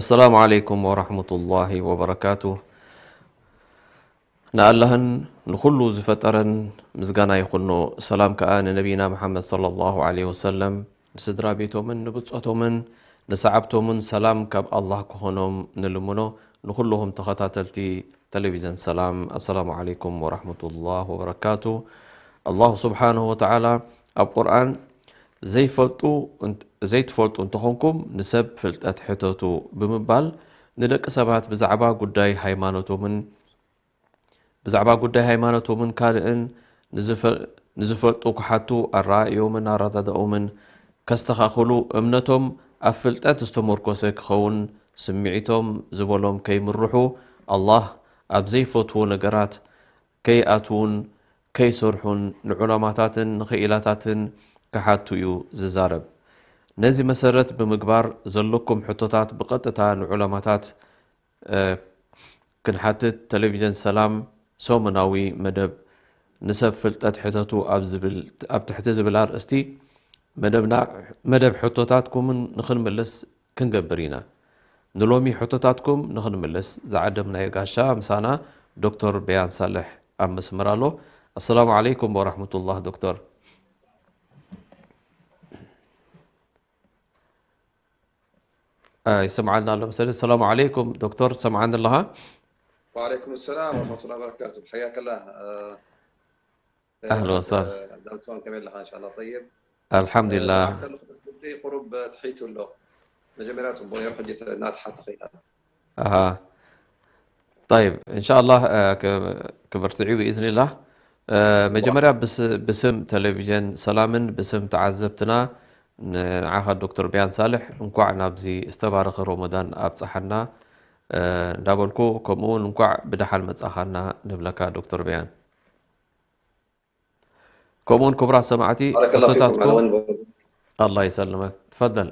السلام عليكم ورحمة الله وبركاته. ንኣላህን ንኹሉ ዝፈጠረን ምስጋና ይኹኖ። ሰላም ከኣ ንነቢና መሓመድ ሰለላሁ ዐለይሂ ወሰለም፣ ንስድራ ቤቶምን ንብጾቶምን ንሰዓብቶምን ሰላም ካብ ኣላህ ክኾኖም ንልምኖ። ንኹልኹም ተኸታተልቲ ቴሌቪዥን ሰላም፣ ኣሰላሙ ዐለይኩም ወረሕመቱላህ ወበረካቱ። ኣላሁ ስብሓንሁ ወተዓላ ኣብ ቁርኣን ዘይፈልጡ እንት-፣ ዘይትፈልጡ እንተኾንኩም ንሰብ ፍልጠት ሕተቱ ብምባል ንደቂ ሰባት ብዛዕባ ጉዳይ ሃይማኖቶምን ብዛዕባ ጉዳይ ሃይማኖቶምን ካልእን ንዝፈ-፣ ንዝፈልጡ ክሓቱ ኣረኣእዮምን ኣረዳድኦምን ከስተኻኽሉ፣ እምነቶም ኣብ ፍልጠት ዝተመርኮሰ ክኸውን፣ ስምዒቶም ዝበሎም ከይምርሑ፣ ኣላህ ኣብ ዘይፈትዎ ነገራት ከይኣትዉን ከይሰርሑን ንዑለማታትን ንኽኢላታትን ክሓቱ እዩ ዝዛረብ። ነዚ መሰረት ብምግባር ዘለኩም ሕቶታት ብቐጥታ ንዑለማታት እ፣ ክንሓትት፣ ቴሌቪዥን ሰላም ሰሙናዊ መደብ ንሰብ ፍልጠት ሕተቱ ኣብ ዝብል፣ ኣብ ትሕቲ ዝብል ኣርእስቲ መደብና፣ መደብ ሕቶታትኩምን ንኽንምልስ ክንገብር ኢና። ንሎሚ ሕቶታትኩም ንኽንምልስ ዝዓደምናዮ ጋሻ ምሳና ዶክተር በያን ሳልሕ ኣብ መስመር ኣሎ። ኣሰላሙ ዓለይኩም ወራህመቱላህ ዶክተር። እ፣ ይሰምዓልና ኣሎ መሰለኝ። ሰላም ዓለይኩም ዶክተር፣ ትሰምዓኒ ኣለኻ? وعليكم السلام ورحمة الله وبركاته. حياك الله. آه، ኣህለን ወሳህለን። آه، عبد الرحمن، كمل لها إن شاء الله. طيب. ኣልሓምዱሊላህ። ሰማዕካ ኣለኹ፣ በስ ድምፂ ቁሩብ ትሒቱ ኣሎ። መጀመርያ ፅቡቅ ነይሩ፣ ሕጂ እናተሓተ ከይዳ። ኣሃ። ጠይብ፣ እንሻኣላህ፣ እ፣ ክ-፣ ክብርትዑ ብኢዝኒላህ። እ፣ መጀመርያ ብስ-፣ ብስም ቴሌቪዥን ሰላምን ብስም ተዓዘብትና ንዓኻ ዶክተር ቢያን ሳልሕ እንኳዕ ናብዚ ዝተባረኸ ረመዳን ኣብፀሓና፣ እ፣ እንዳበልኩ፣ ከምኡ እውን እንኳዕ ብደሓን መፃኻና ንብለካ ዶክተር ቢያን። ከምኡ እውን ክቡራት ሰማዕቲ بارك الله فيكم. أنا ሕቶታትኩም وين بقول؟ ኣላህ ይሰልመክ። ትፈደል።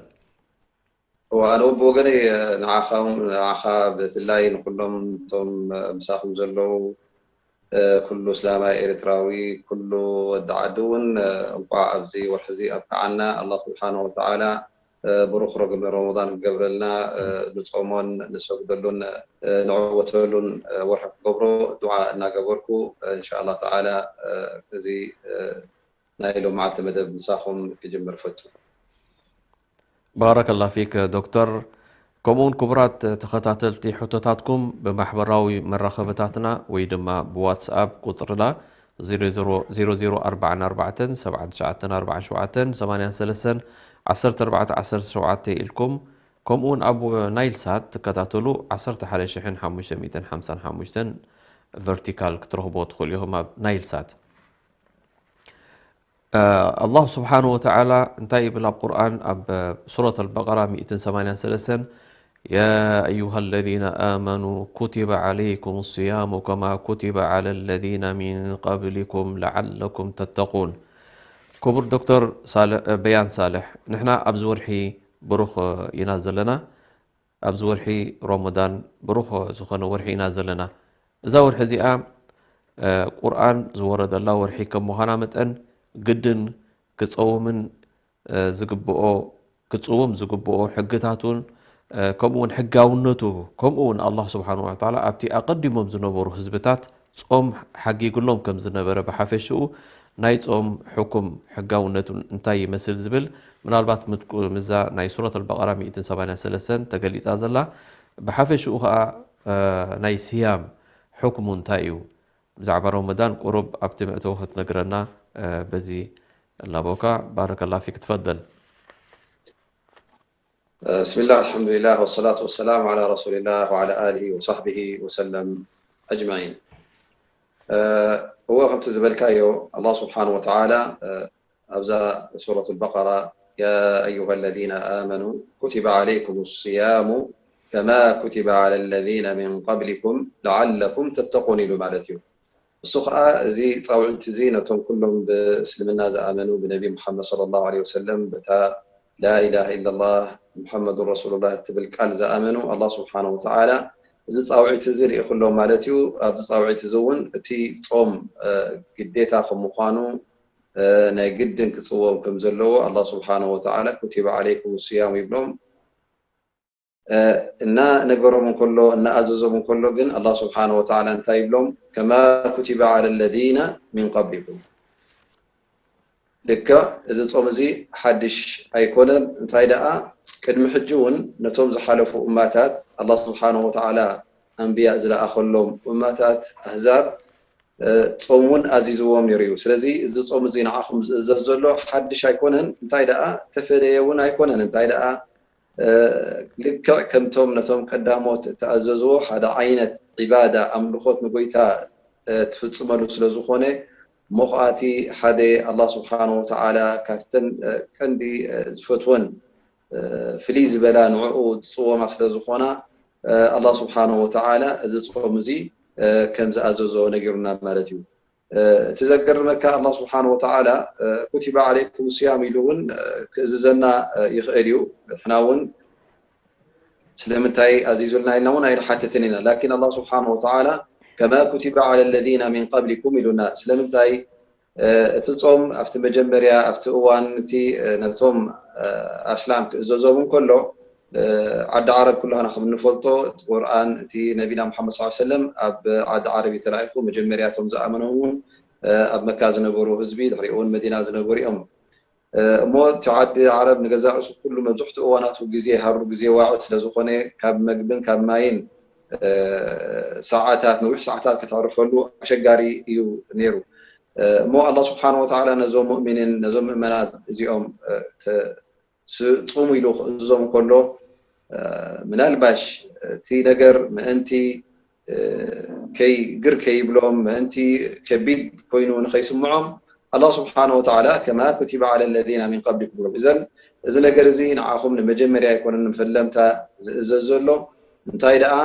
وأنا ብወገነይ ንዓኻም-፣ ንዓኻ ብፍላይ ንኩሎም እቶም ምሳኹም ዘለዉ፣ እ፣ ኩሉ እስላማይ ኤርትራዊ፣ ኩሉ ወዲ ዓዲ እውን፣ እ፣ እንቋዕ ኣብዚ ወርሒ እዚ ኣብቅዓና። ኣላህ ስብሓነ ወተዓላ፣ እ፣ ብሩኽ ረመ-፣ ረመዳን ክገብረልና፣ እ፣ ንጾሞን ንሰግደሉን፣ እ፣ ንዕወተሉን፣ እ፣ ወርሒ ክገብሮ ዱዓ እናገበርኩ፣ እ፣ እንሻ ኣላህ ተዓላ፣ እ፣ እዚ፣ እ፣ ናይ ሎማዓልቲ መደብ ምሳኹም ክጅምር እፈቱ። ባረከላ ፊክ ዶክተር። ከምኡውን ክቡራት ተኸታተልቲ፣ ሕቶታትኩም ብማሕበራዊ መራኸብታትና ወይ ድማ ብዋትስኣፕ ቁጽርና ዜሮ ዜሮ ኣርባዓን ኣርባዕተን ሰብዓን ትሽዓተን ኣርባዓን ሸውዓተን ሰማንያን ሰለስተን ዓሰርተ ኣርባዕተ ዓሰርተ ሸውዓተ ኢልኩም፣ ከምኡውን ኣብ ናይል ሳት ትከታተሉ ዓሰርተ ሓደ ሽሕን ሓሙሽተ ሚእትን ሓምሳን ሓሙሽተን ቨርቲካል ክትረኽብዎ ትኽእሉ ኢኹም ኣብ ናይል ሳት። እ፣ ኣላህ ስብሓነሁ ወተዓላ እንታይ ይብል ኣብ ቁርኣን? ኣብ ሱረት ኣልበቀራ ሚእትን ሰማንያን ሰለስተን፣ يا أيها الذين آمنوا كتب عليكم الصيام كما كتب على الذين من قبلكم لعلكم تتقون። ክቡር ዶክተር ሳልሕ፣ እ፣ በያን ሳልሕ፣ ንሕና ኣብዚ ወርሒ ብሩኽ ኢና ዘለና። ኣብዚ ወርሒ ሮሞዳን ብሩኽ ዝኾነ ወርሒ ኢና ዘለና። እዛ ወርሒ እዚኣ፣ እ፣ ቁርኣን ዝወረደላ ወርሒ ከም ምዃና መጠን፣ ግድን ክጸውምን፣ እ፣ ዝግብኦ፣ ክጽውም ዝግብኦ ሕግታቱን፣ እ፣ ከምኡውን ሕጋውነቱ፣ ከምኡውን ኣላህ ስብሓነሁ ወተዓላ ኣብቲ ኣቐዲሞም ዝነበሩ ህዝብታት ጾም ሓጊግሎም ከም ዝነበረ፣ ብሓፈሽኡ ናይ ጾም ሕኩም ሕጋውነቱ እንታይ ይመስል ዝብል፣ ምናልባት ምትኩ-፣ ምዛ ናይ ሱረት ኣልበቀራ ሚእትን ሰማንያን ሰለስተን ተገሊጻ ዘላ፣ ብሓፈሽኡ ኸኣ፣ እ፣ ናይ ስያም ሕክሙ እንታይ እዩ? ብዛዕባ ረመዳን ቁሩብ ኣብቲ መእተዊ ክትነግረና፣ እ፣ በዚ እላቦካ። ባረከላ ፊክ፣ ትፈደል። بسم الله، الحمد لله، والصلاة والسلام على رسول الله وعلى آله وصحبه وسلم أجمعين. እወ፣ ከምቲ ዝበልካዮ፣ ኣላህ ስብሓን ወተዓላ ኣብዛ ሱረት በቀራ፣ يا أيها الذين آمنوا كتب عليكم الصيام كما كتب على الذين من قبلكم لعلكم تتقون ኢሉ ማለት እዩ። እሱ ኸዓ እዚ ጻውዒት እዚ ነቶም ኩሎም ብእስልምና ዝኣመኑ፣ ብነቢ ሙሓመድ ሰለላሁ ዐለይሂ ወሰለም፣ በታ ላኢላሃ ኢለላህ ሙሓመዱን ረሱሉላህ እትብል ቃል ዝኣመኑ፣ ኣላህ ስብሓነሁ ወተዓላ እዚ ጻውዒት እዚ ልኢኹሎም ማለት እዩ። ኣብዚ ጻውዒት እዚ እውን እቲ ጾም፣ እ፣ ግዴታ ከም ምዃኑ፣ እ፣ ናይ ግድን ክጽወም ከም ዘለዎ ኣላህ ስብሓነሁ ወተዓላ ኩቲበ ዐለይኩም ስያም ይብሎም። እ፣ እናነገሮም እንከሎ፣ እናኣዘዞም እንከሎ ግን ኣላህ ስብሓነ ወተዓላ እንታይ ይብሎም? ከማ ኩቲበ ዓለ ለዚነ ሚን ቀብሊኩም። ልክዕ እዚ ጾም እዚ ሓድሽ ኣይኮነን። እንታይ ደኣ፣ ቅድሚ ሕጂ እውን ነቶም ዝሓለፉ እማታት ኣላህ ስብሓነ ወተዓላ ኣንብያ ዝለኣኸሎም እማታት ኣህዛብ፣ እ፣ ጾም እውን ኣዚዝዎም ነይሩ እዩ። ስለዚ እዚ ጾም እዚ ንዓኹም ዝእዘዝ ዘሎ ሓድሽ ኣይኮነን። እንታይ ደኣ፣ ተፈለየ እውን ኣይኮነን። እንታይ ደኣ፣ እ፣ ልክዕ ከምቶም ነቶም ቀዳሞት እተኣዘዝዎ ሓደ ዓይነት ዒባዳ፣ ኣምልኾት ንጎይታ፣ እ፣ ትፍጽመሉ ስለ ዝኾነ፣ እሞ ኸኣ እቲ ሓደ ኣላህ ስብሓነ ወተዓላ ካብተን፣ እ፣ ቀንዲ፣ እ፣ ዝፈትወን፣ እ፣ ፍልይ ዝበላ ንዕኡ ዝጽወማ ስለ ዝኾና፣ እ፣ ኣላህ ስብሓነ ወተዓላ እዚ ጾም እዚ፣ እ፣ ከም ዝኣዘዞ ነጊሩና ማለት እዩ። እ፣ እቲ ዘገርመካ ኣላህ ስብሓነ ወተዓላ፣ እ፣ ኩቲበ ዓለይኩም ስያም ኢሉ እውን፣ እ፣ ክእዝዘና፣ እ፣ ይኽእል እዩ። ንሕና እውን ስለምንታይ ኣዚዙልና ኢልና እውን ኣይንሓትትን ኢና። ላኪን ኣላህ ስብሓነ ወተዓላ ከማ ኩቲበ ዓለ ለዚነ ሚን ቀብሊኩም ኢሉና። ስለምንታይ? እ፣ እቲ ጾም ኣብቲ መጀመርያ፣ ኣብቲ እዋን እቲ፣ እ፣ ነቶም፣ እ፣ ኣስላም ክእዘዞም እንከሎ፣ እ፣ ዓዲ ዓረብ ኩላህና ከም እንፈልጦ፣ እቲ ቁርኣን፣ እቲ ነቢና ሙሓመድ ሰለላሁ ዐለይሂ ወሰለም ኣብ ዓዲ ዓረብ እዩ ተላኢኹ። መጀመርያ እቶም ዝኣመኑ እውን፣ እ፣ ኣብ መካ ዝነበሩ ህዝቢ፣ ድሕሪኡ እውን መዲና ዝነበሩ እዮም። እ፣ እሞ እቲ ዓዲ ዓረብ ንገዛእ ርእሱ ኩሉ መብዝሕትኡ እዋናቱ ግዜ ሃሩ፣ ግዜ ዋዒ ስለ ዝኾነ፣ ካብ መግብን ካብ ማይን፣ እ፣ ሰዓታት፣ ነዊሕ ሰዓታት ከተዕርፈሉ ኣሸጋሪ እዩ ነይሩ። እ፣ እሞ ኣላህ ስብሓነ ወተዓላ ነዞም ሙእሚኒን፣ ነዞም ምእመናት እዚኦም፣ እ፣ ተ-፣ ስ-፣ ጹሙ ኢሉ ክእዝዞም ከሎ፣ እ፣ ምናልባሽ እቲ ነገር ምእንቲ፣ እ፣ ከይ-፣ ግር ከይብሎም፣ ምእንቲ ከቢድ ኮይኑ ንኸይስምዖም፣ ኣላህ ስብሓነ ወተዓላ ከማ ኩቲበ ዓለ ለዚነ ሚን ቀብሊኩም ብሎም። እዘን፣ እዚ ነገር እዚ ንዓኹም ንመጀመርያ ኣይኮነን፣ ንፈለምታ ዝእዘዝ ዘሎ። እንታይ ደኣ፣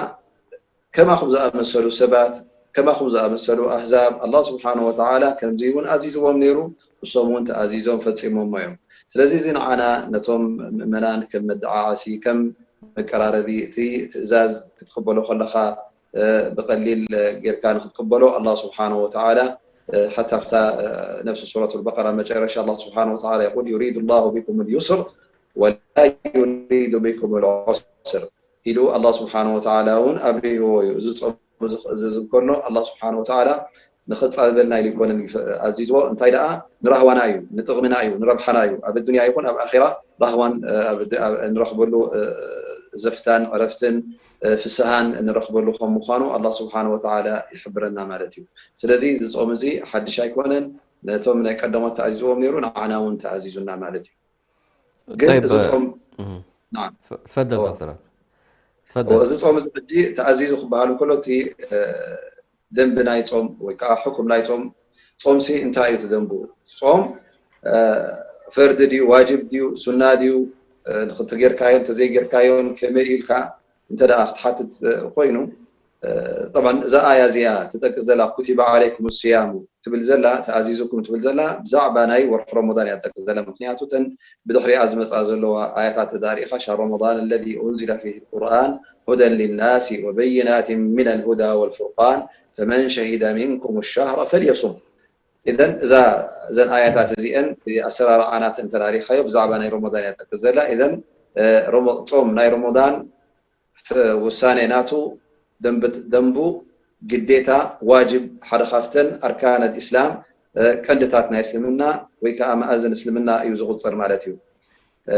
ከማኹም ዝኣመሰሉ ሰባት፣ ከማኹም ዝኣመሰሉ ኣህዛብ፣ ኣላህ ስብሓነ ወተዓላ ከምዚ እውን ኣዚዝዎም ነይሩ፣ እሶም እውን ተኣዚዞም ፈጺሞሞ እዮም። ስለዚ እዚ ንዓና ነቶም ምእመናን ከም መደዓዓሲ፣ ከም መቀራረቢ፣ እቲ ትእዛዝ ክትቅበሎ ከለኻ፣ እ፣ ብቐሊል ጌርካ ንክትቅበሎ ኣላህ ስብሓነ ወተዓላ፣ እ፣ ሓታ ኣብታ፣ እ፣ ነፍሲ ሱረቱል በቀራ መጨረሻ ኣላህ ስብሓነ ወተዓላ የቁል፣ ዩሪዱ ላሁ ቢኩም ልዩስር ወላ ዩሪዱ ቢኩም ልዑስር ኢሉ ኣላህ ስብሓነ ወተዓላ እውን ኣብሪህዎ እዩ። እዚ ጾም እዚ ክእዝዝ እንከሎ ኣላህ ስብሓነ ወተዓላ ንኸጻብበልና ኢሉ ይኮነን ይፈ-፣ ኣዚዝዎ። እንታይ ደኣ ንራህዋና እዩ፣ ንጥቕሚና እዩ፣ ንረብሓና እዩ። ኣብ ኣዱንያ ይኹን ኣብ ኣኼራ ራህዋን፣ እ፣ ኣብ ድ-፣ ኣብ እንረኽበሉ፣ እ፣ ዘፍታን ዕረፍትን፣ እ፣ ፍስሃን እንረኽበሉ ከም ምዃኑ ኣላህ ስብሓነ ወተዓላ ይሕብረና ማለት እዩ። ስለዚ እዚ ጾም እዚ ሓድሽ ኣይኮነን፣ ነቶም ናይ ቀደሞት ተኣዚዝዎም ነይሩ፣ ንዓና እውን ተኣዚዙና ማለት እዩ። ግን ጠይብ፣ እዚ ጾም፣ እም፣ ናዓም። ፈ-፣ ትፈደል እዎ። ዶክተር፣ ትፈደል። እዎ፣ እዚ ጾም እዚ ሕጂ ተኣዚዙ ክበሃል እንከሎ እቲ፣ እ፣ ደንቢ ናይ ጾም ወይ ከዓ ሕኩም ናይ ጾም፣ ጾምሲ እንታይ እዩ እቲ ደንቡ? ጾም፣ እ፣ ፈርዲ ድዩ፣ ዋጅብ ድዩ፣ ሱና ድዩ፣ እ፣ ንክንተ ጌርካዮን እንተዘይጌርካዮን ከመይ ኢልካ እንተ ደኣ ክትሓትት፣ እ፣ ኮይኑ፣ እ፣ ጠብዓን እዛ ኣያ እዚኣ ትጠቅስ ዘላ ኩቲበ ዓለይኩም ስያሙ ትብል ዘላ፣ ተኣዚዙኩም ትብል ዘላ፣ ብዛዕባ ናይ ወርሒ ረመዳን እያ ትጠቅስ ዘላ። ምክንያቱ እተን ብድሕሪኣ ዝመጻ ዘለዋ ኣያታት ተዳሪእኻ፣ ሻህሩ ረመዳን ለዚ ኡንዚለ ፊሂ ልቁርኣን ሁደን ሊናሲ ወበይናት ሚነል ሁዳ ወልፉርቃን ፈመን ሸሂደ ሚንኩም ሻህረ ፈልየሱም። ኢዘን እዛ፣ እዘን ኣያታት እዚአን እቲ ኣሰራርዓናት እንተዳሪኻዮ ብዛዕባ ናይ ረመዳን እያ ትጠቅስ ዘላ። ኢዘን፣ እ፣ ረመ-፣ ጾም ናይ ረመዳን ፍ-፣ ውሳኔ ናቱ፣ ደንብ-፣ ደንቡ፣ ግዴታ፣ ዋጅብ፣ ሓደ ካብተን ኣርካን ኣልእስላም፣ እ፣ ቀንድታት ናይ እስልምና ወይ ከዓ መኣዝን እስልምና እዩ ዝቁጸር ማለት እዩ። እ፣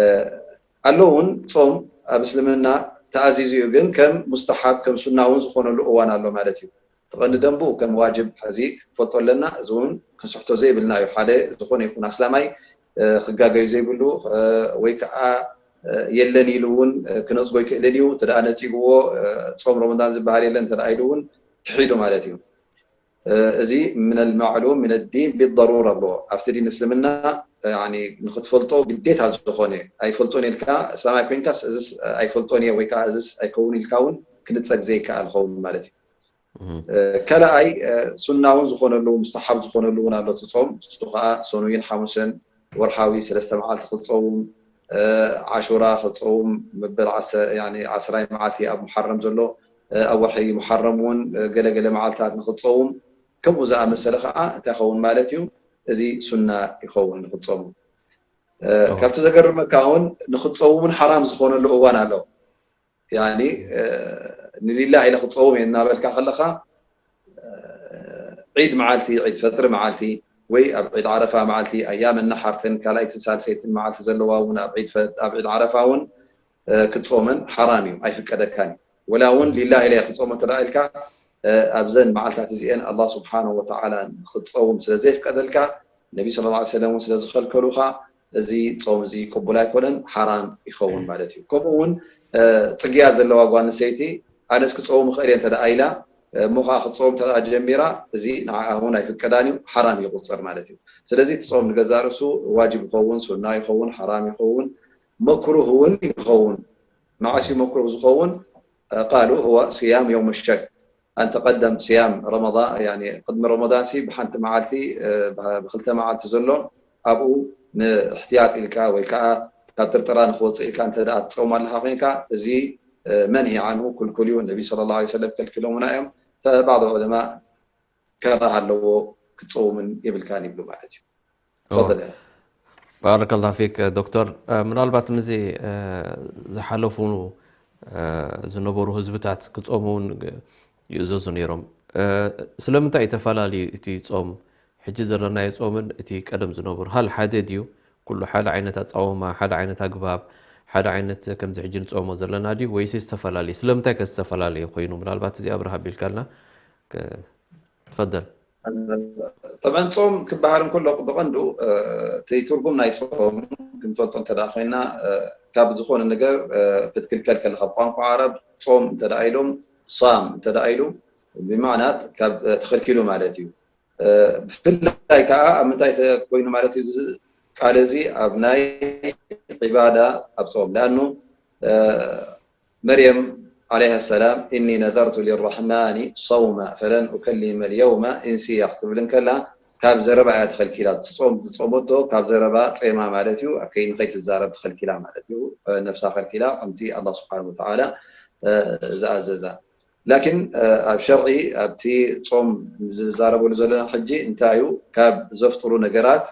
ኣሎ እውን ጾም ኣብ እስልምና ተኣዚዙ እዩ፣ ግን ከም ሙስተሓብ፣ ከም ሱና እውን ዝኾነሉ እዋን ኣሎ ማለት እዩ። እቲ ቀንዲ ደንቡ ከም ዋጅብ ሕዚ ክንፈልጦ ኣለና። እዚ እውን ክንስሕቶ ዘይብልና እዩ። ሓደ ዝኾነ ይኹን ኣስላማይ፣ እ፣ ክጋገዩ ዘይብሉ፣ እ፣ ወይ ከዓ፣ እ፣ የለን ኢሉ እውን፣ እ፣ ክነጽጎ ይክእልን እዩ። እንተ ደኣ ነጺግዎ፣ እ፣ ጾም ረመዳን ዝበሃል የለን እንተ ደኣ ኢሉ እውን ክሒዱ ማለት እዩ። እ፣ እዚ ምን ልማዕሉም ምን ዲን ቢደሩራ ብሎ ኣብቲ ዲን እስልምና፣ እ፣ ያኒ ንክትፈልጦ ግዴታ ዝኾነ፣ ኣይፈልጦን ኢልካ እስላማይ ኮይንካስ እዚስ ኣይፈልጦን እየ ወይ ከዓ እዚስ ኣይከውን ኢልካ እውን ክንጸግ ዘይከኣል ኸውን ማለት እዩ። እም። እ፣ ካልኣይ፣ እ፣ ሱና እውን ዝኾነሉ፣ ሙስተሓብ ዝኾነሉ እውን ኣሎ እቲ ጾም። እሱ ከዓ ሰኑይን ሓሙስን ወርሓዊ ሰለስተ መዓልቲ ክትጸውም፣ እ፣ ዓሹራ ክትጸውም፣ መበል ዓሰ-፣ ያኒ ዓስራይ መዓልቲ ኣብ ሙሓረም ዘሎ፣ እ፣ ኣብ ወርሒ ሙሓረም እውን፣ እ፣ ገለ ገለ መዓልታት ንክትጸውም፣ ከምኡ ዝኣመሰለ ከዓ እንታይ ይኸውን ማለት እዩ? እዚ ሱና ይኸውን ንክትጸውም። እ፣ ኦ። ካብቲ ዘገርመካ እውን ንክትጸውምን ሓራም ዝኾነሉ እዋን ኣሎ። ያኒ ንሊላህ ኢለ ክፀውም እየ እናበልካ ከለኻ ዒድ መዓልቲ፣ ዒድ ፈጥሪ መዓልቲ ወይ ኣብ ዒድ ዓረፋ መዓልቲ፣ ኣያም ነሓርትን ካልኣይትን ሳልሰይትን መዓልቲ ዘለዋ እውን ኣብ ዒድ ዓረፋ እውን ክትጾምን ሓራም እዩ፣ ኣይፍቀደካን እዩ። ወላ እውን ሊላህ ኢለ ክጾም እንተ ኢልካ ኣብዘን መዓልታት እዚአን ኣላህ ስብሓነሁ ወተዓላ ክትጸውም ስለ ዘይፍቀደልካ፣ ነቢ ስለ ላ ሰለም እውን ስለ ዝኸልከሉኻ፣ እዚ ጾም እዚ ቅቡል ኣይኮነን፣ ሓራም ይኸውን ማለት እዩ። ከምኡ እውን ጽግያ ዘለዋ ጓል ኣንስተይቲ ኣነስ ክጸውም እኽእል እየ እንተ ኢላ እሞ ከዓ ክትጸውም እንተ ጀሚራ፣ እዚ ንዓኣ እውን ኣይፍቀዳን እዩ፣ ሓራም ይቑጸር ማለት እዩ። ስለዚ እቲ ጾም ንገዛእ ርእሱ ዋጅብ ይኸውን፣ ሱና ይኸውን፣ ሓራም ይኸውን፣ መክሩህ እውን ይኸውን። መዓስ እዩ መክሩህ ዝኸውን? ቃሉ ሁወ ስያም የውም ሸክ፣ ኣን ተቀደም ስያም ረመዳን፣ ያኒ ቅድሚ ረመዳን ሲ ብሓንቲ መዓልቲ ብክልተ መዓልቲ ዘሎ ኣብኡ ንእሕትያጥ ኢልካ ወይ ከዓ ካብ ጥርጠራ ንክወፅእ ኢልካ እንተ ደኣ ትፀውም ኣለካ ኮይንካ፣ እዚ መንሂ ዓንሁ፣ ክልኩል እዩ። ነቢ ሰለላሁ ዐለይሂ ወሰለም ከልኪሎምና እዮም። ፈባዕድ ዑለማ ከራህ ኣለዎ፣ ክትፀውምን የብልካን ይብሉ ማለት እዩ። ተፈضل። ባረከላሁ ፊክ ዶክተር። ምናልባት ምስዚ ዝሓለፉ ዝነበሩ ህዝብታት ክፀሙ እውን ይእዘዙ ነይሮም። ስለምንታይ እዩ ተፈላለዩ እቲ ጾም? ሕጂ ዘለናዮ ጾምን እቲ ቀደም ዝነበሩ ሃል ሓደ ድዩ? ኩሉ ሓደ ዓይነት ኣጻውማ፣ ሓደ ዓይነት ኣግባብ፣ ሓደ ዓይነት ከምዚ ሕጂ ንጾሞ ዘለና ድዩ ወይስ ዝተፈላለየ? ስለምንታይ ከ ዝተፈላለየ ኮይኑ? ምናልባት እዚ ኣብርሃ ኣቢልካልና። ተፈደል። ጠብዐን ጾም ክበሃል እንከሎ ብቐንዱ እቲ ትርጉም ናይ ጾም ክንፈልጦ እንተ ኮይና ካብ ዝኾነ ነገር ክትክልከል ከለካ ብቋንቋ ዓረብ ጾም እንተ ኢሎም ሳም እንተ ኢሉ ብማዕና ካብ ተኸልኪሉ ማለት እዩ። ብፍላይ ከዓ ኣብ ምንታይ ኮይኑ ማለት እዩ ቃል እዚ ኣብ ናይ ዒባዳ ኣብ ጾም ለኣኑ መርየም ዓለይሃ ሰላም እኒ ነዘርቱ ሊረሕማኒ ሰውማ ፈለን ኡከሊመ ልየውመ ኢንስያ ክትብል እንከላ ካብ ዘረባ እያ ተኸልኪላ። ትጾም ትጾመቶ ካብ ዘረባ ጼማ ማለት እዩ። ንኸይትዛረብ ተኸልኪላ ማለት እዩ። ነብሳ ከልኪላ ከምቲ ኣላ ስብሓን ወተዓላ ዝኣዘዛ። ላኪን ኣብ ሸርዒ ኣብቲ ጾም ዝዛረበሉ ዘለና ሕጂ እንታይ እዩ? ካብ ዘፍጥሩ ነገራት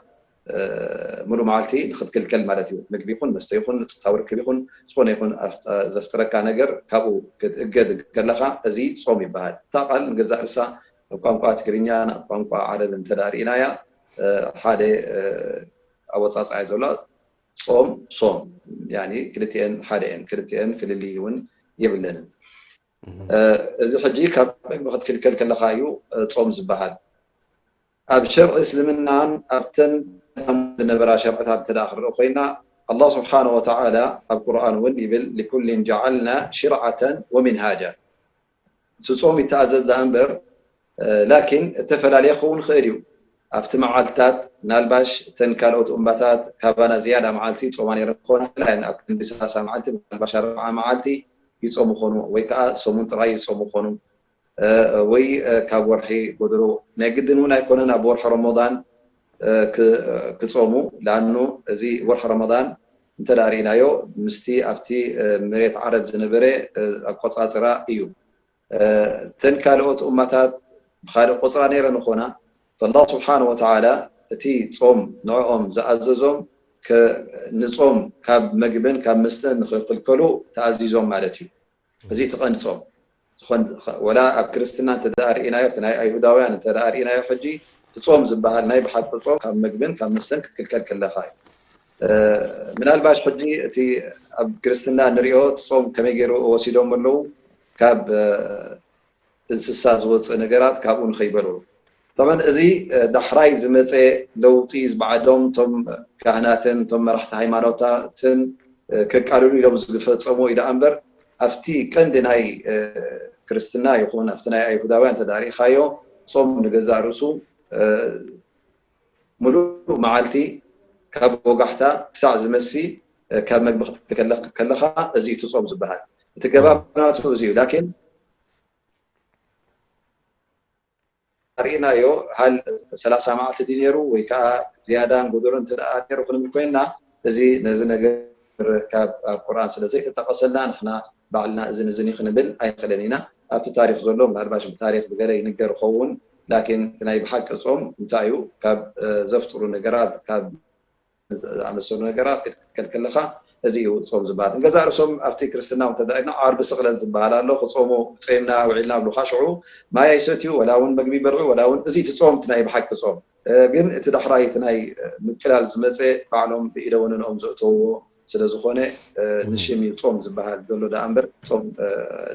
ሙሉእ መዓልቲ ንክትክልከል ማለት እዩ። ምግቢ ይኹን መስተ ይኹን ፆታዊ ርክብ ይኹን ዝኾነ ይኹን ዘፍጥረካ ነገር ካብኡ ክትእገድ ከለካ እዚ ጾም ይበሃል። እታ ቃል ንገዛእ ርሳ ኣብ ቋንቋ ትግርኛ ናብ ቋንቋ ዓረብ እንተ ርኢናያ ሓደ ኣወፃፅኣ እዩ ዘሎ። ጾም ሶም ያኒ ክልቲኤን ሓደ እየን። ክልቲኤን ፍልልይ እውን የብለንን። እዚ ሕጂ ካብ ምግቢ ክትክልከል ከለካ እዩ ጾም ዝበሃል። ኣብ ሸርዒ እስልምናን ኣብተን ዝነበራ ሸርዕታት እንተ ክርኢ ኮይና ኣላህ ስብሓነ ወተዓላ ኣብ ቁርኣን እውን ይብል ሊኩልን ጀዓልና ሽርዓተን ወሚንሃጃ። እቲ ጾም ይተኣዘዝ ደኣ እምበር ላኪን እተፈላለየ ክኸውን ይኽእል እዩ። ኣብቲ መዓልትታት ምናልባሽ እተን ካልኦት እመታት ካባና ዝያዳ መዓልቲ ይጾማ ነይረን ክኾና ይኽእላ እየን። ኣብ ክንዲ ሰላሳ መዓልቲ ምናልባሽ ኣርብዓ መዓልቲ ይጾሙ ይኾኑ ወይ ከዓ ሰሙን ጥራይ ይጾሙ ይኾኑ። ወይ ካብ ወርሒ ጎደሎ ናይ ግድን እውን ኣይኮነን ኣብ ወርሒ ረመዳን ክፀሙ ላኑ እዚ ወርሒ ረመዳን እንተ ርኢናዮ ምስቲ ኣብቲ መሬት ዓረብ ዝነበረ ኣቆፃፅራ እዩ። እተን ካልኦት እማታት ብካልእ ቆፅራ ነይረ ንኾና ፈላህ ስብሓን ወተዓላ እቲ ፆም ንዕኦም ዝኣዘዞም ንፆም ካብ መግብን ካብ መስተን ንክልከሉ ተኣዚዞም ማለት እዩ። እዚ እቲ ቀንዲ ጾም ዝኾን ወላ ኣብ ክርስትና እንተ ርኢናዮ እቲ ናይ ኣይሁዳውያን እንተ ርኢናዮ ሕጂ እቲ ጾም ዝበሃል ናይ ብሓቂ ጾም ካብ መግብን ካብ መስተን ክትክልከል ከለካ እዩ። ምናልባሽ ሕጂ እቲ ኣብ ክርስትና ንሪኦ እቲ ጾም ከመይ ገይሩ ወሲዶም ኣለዉ ካብ እንስሳ ዝወፅእ ነገራት ካብኡ ንኸይበልዑ። ጠመን እዚ ዳሕራይ ዝመፀ ለውጢ ዝበዓሎም እቶም ካህናትን እቶም መራሕቲ ሃይማኖታትን ከቃልሉ ኢሎም ዝፈፀሙ እዩ ደኣ እምበር ኣብቲ ቀንዲ ናይ ክርስትና ይኹን ኣብቲ ናይ ኣይሁዳውያን ተዳሪእኻዮ ጾም ንገዛእ ርእሱ ሙሉእ መዓልቲ ካብ ወጋሕታ ክሳዕ ዝመሲ ካብ መግቢ ክትከለኽ ከለኻ እዚ እቲ ጾም ዝበሃል እቲ ገባብ ናቱ እዚ እዩ ላኪን ርኢናዮ ሃል ሰላሳ መዓልቲ ድዩ ነይሩ ወይ ከዓ ዝያዳን ጎደሎ እንተ ነይሩ ክንብል ኮይንና እዚ ነዚ ነገር ካብ ኣብ ቁርኣን ስለ ዘይተጠቐሰልና ንሕና ባዕልና እዝን እዝን እዩ ክንብል ኣይንኽእልን ኢና። ኣብቲ ታሪክ ዘሎ ምናልባሽ ብታሪክ ብገለ ይንገር ይኸውን ላኪን እቲ ናይ ብሓቂ ጾም እንታይ እዩ ካብ ዘፍጥሩ ነገራት ካብ ዝኣመሰሉ ነገራት ክትከልከል ከለካ እዚ እዩ ጾም ዝበሃል። ንገዛእ ርእሶም ኣብቲ ክርስትና እውን እንተደኣ ኢልና ዓርቢ ስቕለት ዝበሃል ኣሎ። ክጾሙ ጸይምና ውዒልና ኣብሉኻ ሽዑ ማይ ኣይሰትዩ፣ ወላ እውን መግቢ ይበልዑ፣ ወላ እውን እዚ እቲ ጾም እቲ ናይ ብሓቂ ጾም። እ፣ ግን እቲ ዳሕራይ እቲ ናይ፣ እ፣ ምቅላል ዝመጸ ባዕሎም ብኢደ ወነንኦም ዘእተውዎ ስለ ዝኾነ፣ እ፣ እም። ንሽም እዩ ጾም ዝበሃል ዘሎ ደኣ እምበር ጾም፣ እ፣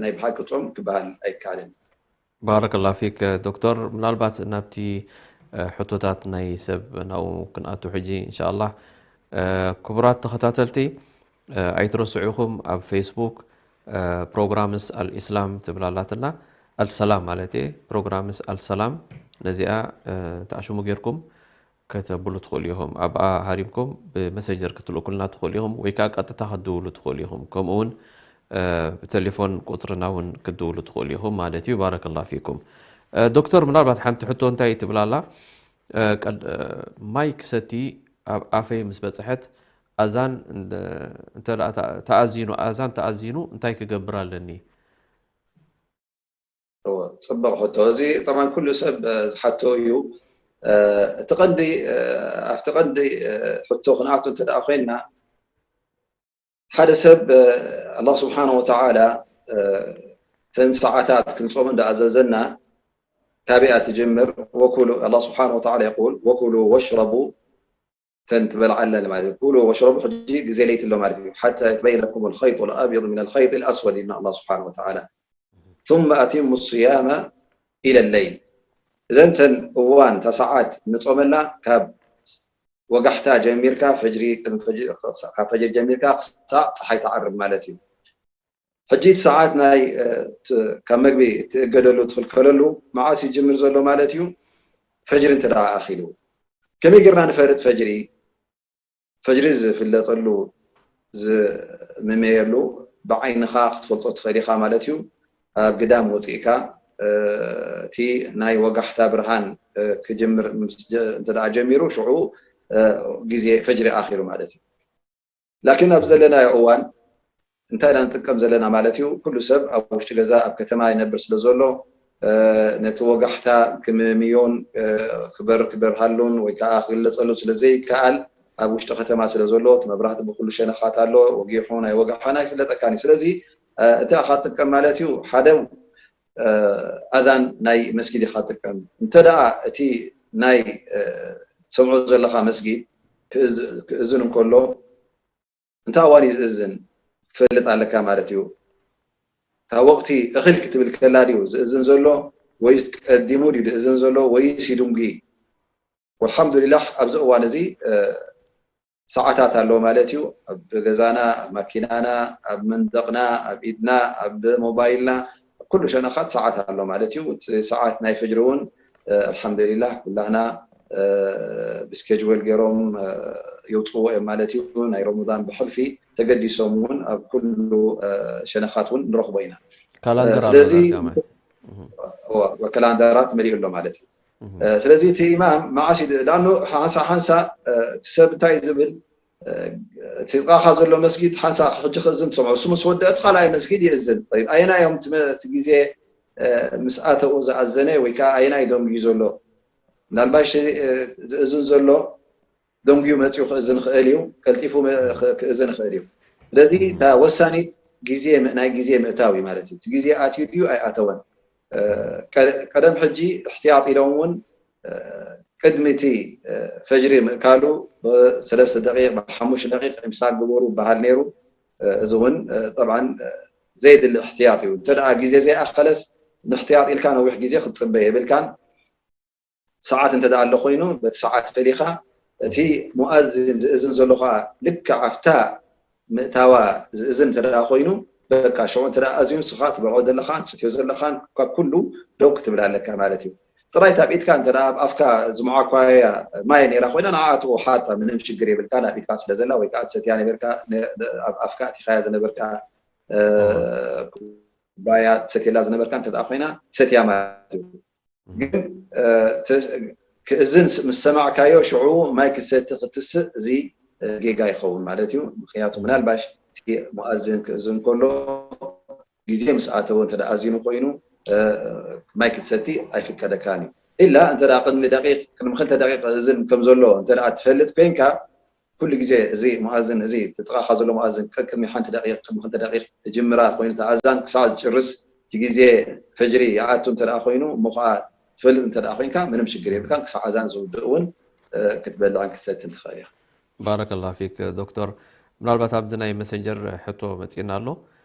ናይ ብሓቂ ጾም ክበሃል ኣይከኣልን። ባረከላ ፊክ ዶክተር። ምናልባት ናብቲ፣ እ፣ ሕቶታት ናይ ሰብ ናብኡ ክንኣቱ ሕጂ እንሻኣላህ። እ፣ ክቡራት ተኸታተልቲ፣ እ፣ ኣይትረስዑ ኢኹም ኣብ ፌስቡክ፣ እ፣ ፕሮግራምስ ኣልኢስላም ትብል ኣላትና፣ ኣልሰላም ማለት እየ፣ ፕሮግራምስ ኣልሰላም። ነዚኣ፣ እ፣ ተኣሽሙ ጌርኩም ከተብሉ ትኽእሉ ኢኹም። ኣብኣ ሃሪምኩም ብመሰንጀር ክትልእኩልና ትኽእሉ ኢኹም፣ ወይ ከኣ ቀጥታ ክትድውሉ ትኽእሉ ኢኹም። ከምኡ እውን፣ እ፣ ብቴሌፎን ቁጽርና እውን ክትድውሉ ትኽእሉ ኢኹም ማለት እዩ። ባረከላ ፊኩም። እ፣ ዶክተር፣ ምናልባት ሓንቲ ሕቶ እንታይ ትብል ኣላ? እ፣ ቀድ-፣ እ፣ ማይ ክሰቲ ኣብ ኣፈይ ምስ በጽሐት ኣዛን እንደ-፣ እንተ ደኣ ተኣ-፣ ተኣዚኑ፣ ኣዛን ተኣዚኑ እንታይ ክገብር ኣለኒ? እወ፣ ጽቡቕ ሕቶ። እዚ ጠብዓን ኩሉ ሰብ፣ እ፣ ዝሓቶ እዩ። እ፣ እቲ ቀንዲ፣ እ፣ ኣብቲ ቀንዲ፣ እ፣ ሕቶ ክንኣቱ እንተ ደኣ ኮይንና፣ ሓደ ሰብ፣ እ፣ ኣላህ ስብሓነ ወተዓላ፣ እ፣ እተን ሰዓታት ክንጾም እንዳ ኣዘዘና፣ ካበይኣ ትጅምር? ወኩሉ፣ ኣላህ ስብሓነ ወተዓላ የቁል፣ ወኩሉ ወሽረቡ፣ እተን ትበልዓለን ማለት እዩ። ኩሉ ወሽረቡ፣ ሕጂ ግዜ ለይቲ ኣሎ ማለት እዩ። ሓታ የተበየነ ለኩም ልኸይጡ ልኣብየዱ ሚነ ልኸይጢ ልኣስወድ፣ ይብልና ኣላህ ስብሓነ ወተዓላ። ثم أتموا الصيام إلى الليل። እዘን እተን እዋን፣ እታ ሰዓት ንጾመላ ካብ ወጋሕታ ጀሚርካ፣ ፈጅሪ፣ ቅድሚ ፈጅሪ፣ ካብ ፈጅሪ ጀሚርካ ክሳዕ ጸሓይ ትዓርብ ማለት እዩ። ሕጂ እቲ ሰዓት ናይ፣ እ፣ ት-፣ ካብ መግቢ ትእገደሉ፣ ትኽልከለሉ መዓስ ይጅምር ዘሎ ማለት እዩ? ፈጅሪ እንተ ደኣ ኣኺሉ። ከመይ ጌርና ንፈርጥ ፈጅሪ? ፈጅሪ ዝፍለጠሉ፣ ዝምመየሉ ብዓይንኻ ክትፈልጦ ትኽእል ኢኻ ማለት እዩ። ኣብ ግዳም ወጺእካ፣ እ፣ እቲ ናይ ወጋሕታ ብርሃን፣ እ፣ ክጅምር ምስ ጀ-፣ እንተ ደኣ ጀሚሩ፣ ሽዑ፣ እ፣ ግዜ ፈጅሪ ኣኺሉ ማለት እዩ። ላኪን ኣብ ዘለናዮ እዋን እንታይ ኢና ንጥቀም ዘለና ማለት እዩ? ኩሉ ሰብ ኣብ ውሽጢ ገዛ፣ ኣብ ከተማ ይነብር ስለ ዘሎ፣ እ፣ ነቲ ወጋሕታ ክምምዮን፣ እ፣ ክበር-፣ ክበርሃሉን ወይ ከኣ ክግለጸሉ ስለ ዘይከኣል፣ ኣብ ውሽጢ ከተማ ስለ ዘሎ፣ እቲ መብራህቲ ብኩሉ ሸነኻት ኣሎ፣ ወጊሑ ናይ ወጋሕታ ኣይፍለጠካን እዩ። ስለዚ፣ እ፣ እንታይ ኢኻ ትጥቀም ማለት እዩ? ሓደ፣ እ፣ ኣዛን ናይ መስጊድ ኢኻ ትጥቀም። እንተ ደኣ እቲ ናይ፣ እ፣ ትሰምዖ ዘለኻ መስጊድ ክእዝ-፣ ክእዝን እንከሎ፣ እንታይ እዋን እዩ ዝእዝን ክትፈልጥ ኣለካ ማለት እዩ። እታ ወቕቲ እኽል ክትብል ከላ ድዩ ዝእዝን ዘሎ፣ ወይስ ቀዲሙ ድዩ ዝእዝን ዘሎ፣ ወይስ ይድንጉ? ወልሓምዱሊላህ፣ ኣብዚ እዋን እዚ፣ እ፣ ሰዓታት ኣሎ ማለት እዩ። ኣብ ገዛና፣ ኣብ ማኪናና፣ ኣብ መንደቕና፣ ኣብ ኢድና፣ ኣብ ሞባይልና፣ ኣብ ኩሉ ሸነኻት ሰዓት ኣሎ ማለት እዩ። እቲ ሰዓት ናይ ፈጅሪ እውን፣ እ፣ ኣልሓምዱሊላህ፣ ኩላህና፣ እ፣ ብስኬጅዌል ገይሮም፣ እ፣ የውፅዎ እዮም ማለት እዩ። ናይ ረመዳን ብሕልፊ ተገዲሶም እውን ኣብ ኩሉ፣ እ፣ ሸነኻት እውን ንረኽቦ ኢና። ካላንደር ኣሎ ስለዚ ዳርጋ ማይ። እህ። እወ፣ ካላንደራት መሊኡ ኣሎ ማለት እዩ። እህ። እ፣ ስለዚ እቲ ኢማም መዓስ እዩ ድ-፣ ዳኑ ሓንሳ ሓንሳ፣ እ፣ እቲ ሰብ እንታይ እዩ ዝብል፣ እ፣ እቲ ጥቓኻ ዘሎ መስጊድ ሓንሳ ሕጂ ክእዝን ትሰምዖ። እሱ ምስ ወደአ እቲ ካልኣይ መስጊድ ይእዝን። ጠይብ፣ ኣየናይ እዮም እቲ መ-፣ እቲ ግዜ፣ እ፣ ምስ ኣተኡ ዝኣዘነ ወይ ከዓ ኣየናይ ደንጉዩ ዘሎ? ምናልባሽ፣ እ፣ ዝእዝን ዘሎ ደንጉዩ መጺኡ ክእዝን ይኽእል እዩ፣ ቀልጢፉ መ-፣ ክ-፣ ክእዝን ይኽእል እዩ። ስለዚ እታ ወሳኒት ግዜ ም-፣ ናይ ግዜ ምእታው እዩ ማለት እዩ። እቲ ግዜ ኣትዩ ድዩ ኣይኣተወን? እ፣ ቀ-፣ ቀደም ሕጂ እሕትያጥ ኢሎም እውን፣ እ፣ ቅድሚ እቲ፣ እ፣ ፈጅሪ ምእካሉ ብሰለስተ ደቂቕ፣ ብሓሙሽተ ደቂቕ ኢምሳክ ግበሩ ይበሃል ነይሩ። እ፣ እዚ እውን፣ እ፣ ጠብዓን፣ እ፣ ዘየድሊ እሕትያጥ እዩ። እንተ ደኣ ግዜ ዘይኣኸለስ፣ ንእሕትያጥ ኢልካ ነዊሕ ግዜ ክትጽበ የብልካን። ሰዓት እንተ ደኣ ኣሎ ኮይኑ፣ በቲ ሰዓት ፈሊኻ፣ እቲ ሙኣዝን ዝእዝን ዘሎ ኸኣ ልክዕ ኣብታ ምእታዋ ዝእዝን እንተ ደኣ ኮይኑ፣ በቃ ሽዑ እንተ ደኣ ኣዚኑ፣ ንስኻ ትበልዖ ዘለኻን ትሰትዮ ዘለኻን ካብ ኩሉ ደው ክትብል ኣለካ ማለት እዩ። ጥራይ እታ ኣብ ኢድካ እንተ ደኣ ኣብ ኣፍካ ዝመዓኳያ ማይ ነይራ ኮይና፣ ንዓኣ ትውሓጣ ምንም ሽግር የብልካን፣ ኣብ ኢድካ ስለ ዘላ፣ ወይ ከኣ ትሰትያ ነበርካ፣ ነ-፣ ኣብ ኣፍካ ኣእቲኻያ ዝነበርካ፣ እ፣ እወ። ኩባያ ትሰትየላ ዝነበርካ እንተ ደኣ ኮይና፣ ትሰትያ ማለት እዩ። እህ። ግን፣ እ፣ ተ-፣ ክእዝን ስ-፣ ምስ ሰማዕካዮ ሽዑ ማይ ክትሰቲ ክትስእ፣ እዚ፣ እ፣ ጌጋ ይኸውን ማለት እዩ። ምኽንያቱ እህ። ምናልባሽ እቲ ሙኣዝን ክእዝን ከሎ ግዜ ምስ ኣተወ እንተ ደኣ ኣዚኑ ኮይኑ፣ እ፣ ማይ ክትሰቲ ኣይፍቀደካን እዩ። ኢላ እንተ ደኣ ቅድሚ ደቂቕ፣ ቅድሚ ክልተ ደቂቕ እዝን ከም ዘሎ እንተ ደኣ ትፈልጥ ኮይንካ፣ ኩሉ ግዜ እዚ ሙኣዝን፣ እዚ እቲ ጥቓኻ ዘሎ ሙኣዝን ቅድሚ ሓንቲ ደቂቕ፣ ቅድሚ ክልተ ደቂቕ ዝጅምራ ኮይኑ፣ እቲ ኣዛን ክሳዕ ዝጭርስ፣ እቲ ግዜ ፈጅሪ ይኣቱ እንተ ደኣ ኮይኑ፣ እሞ ኸዓ ትፈልጥ እንተ ደኣ ኮይንካ፣ ምንም ሽግር የብልካን። ክሳዕ ኣዛን ዝውድእ እውን፣ እ፣ ክትበልዕን ክትሰትን ትኽእል ኢኻ። ባረከላሁ ፊክ ዶክተር። ምናልባት ኣብዚ ናይ መሰንጀር ሕቶ መጺእና ኣሎ።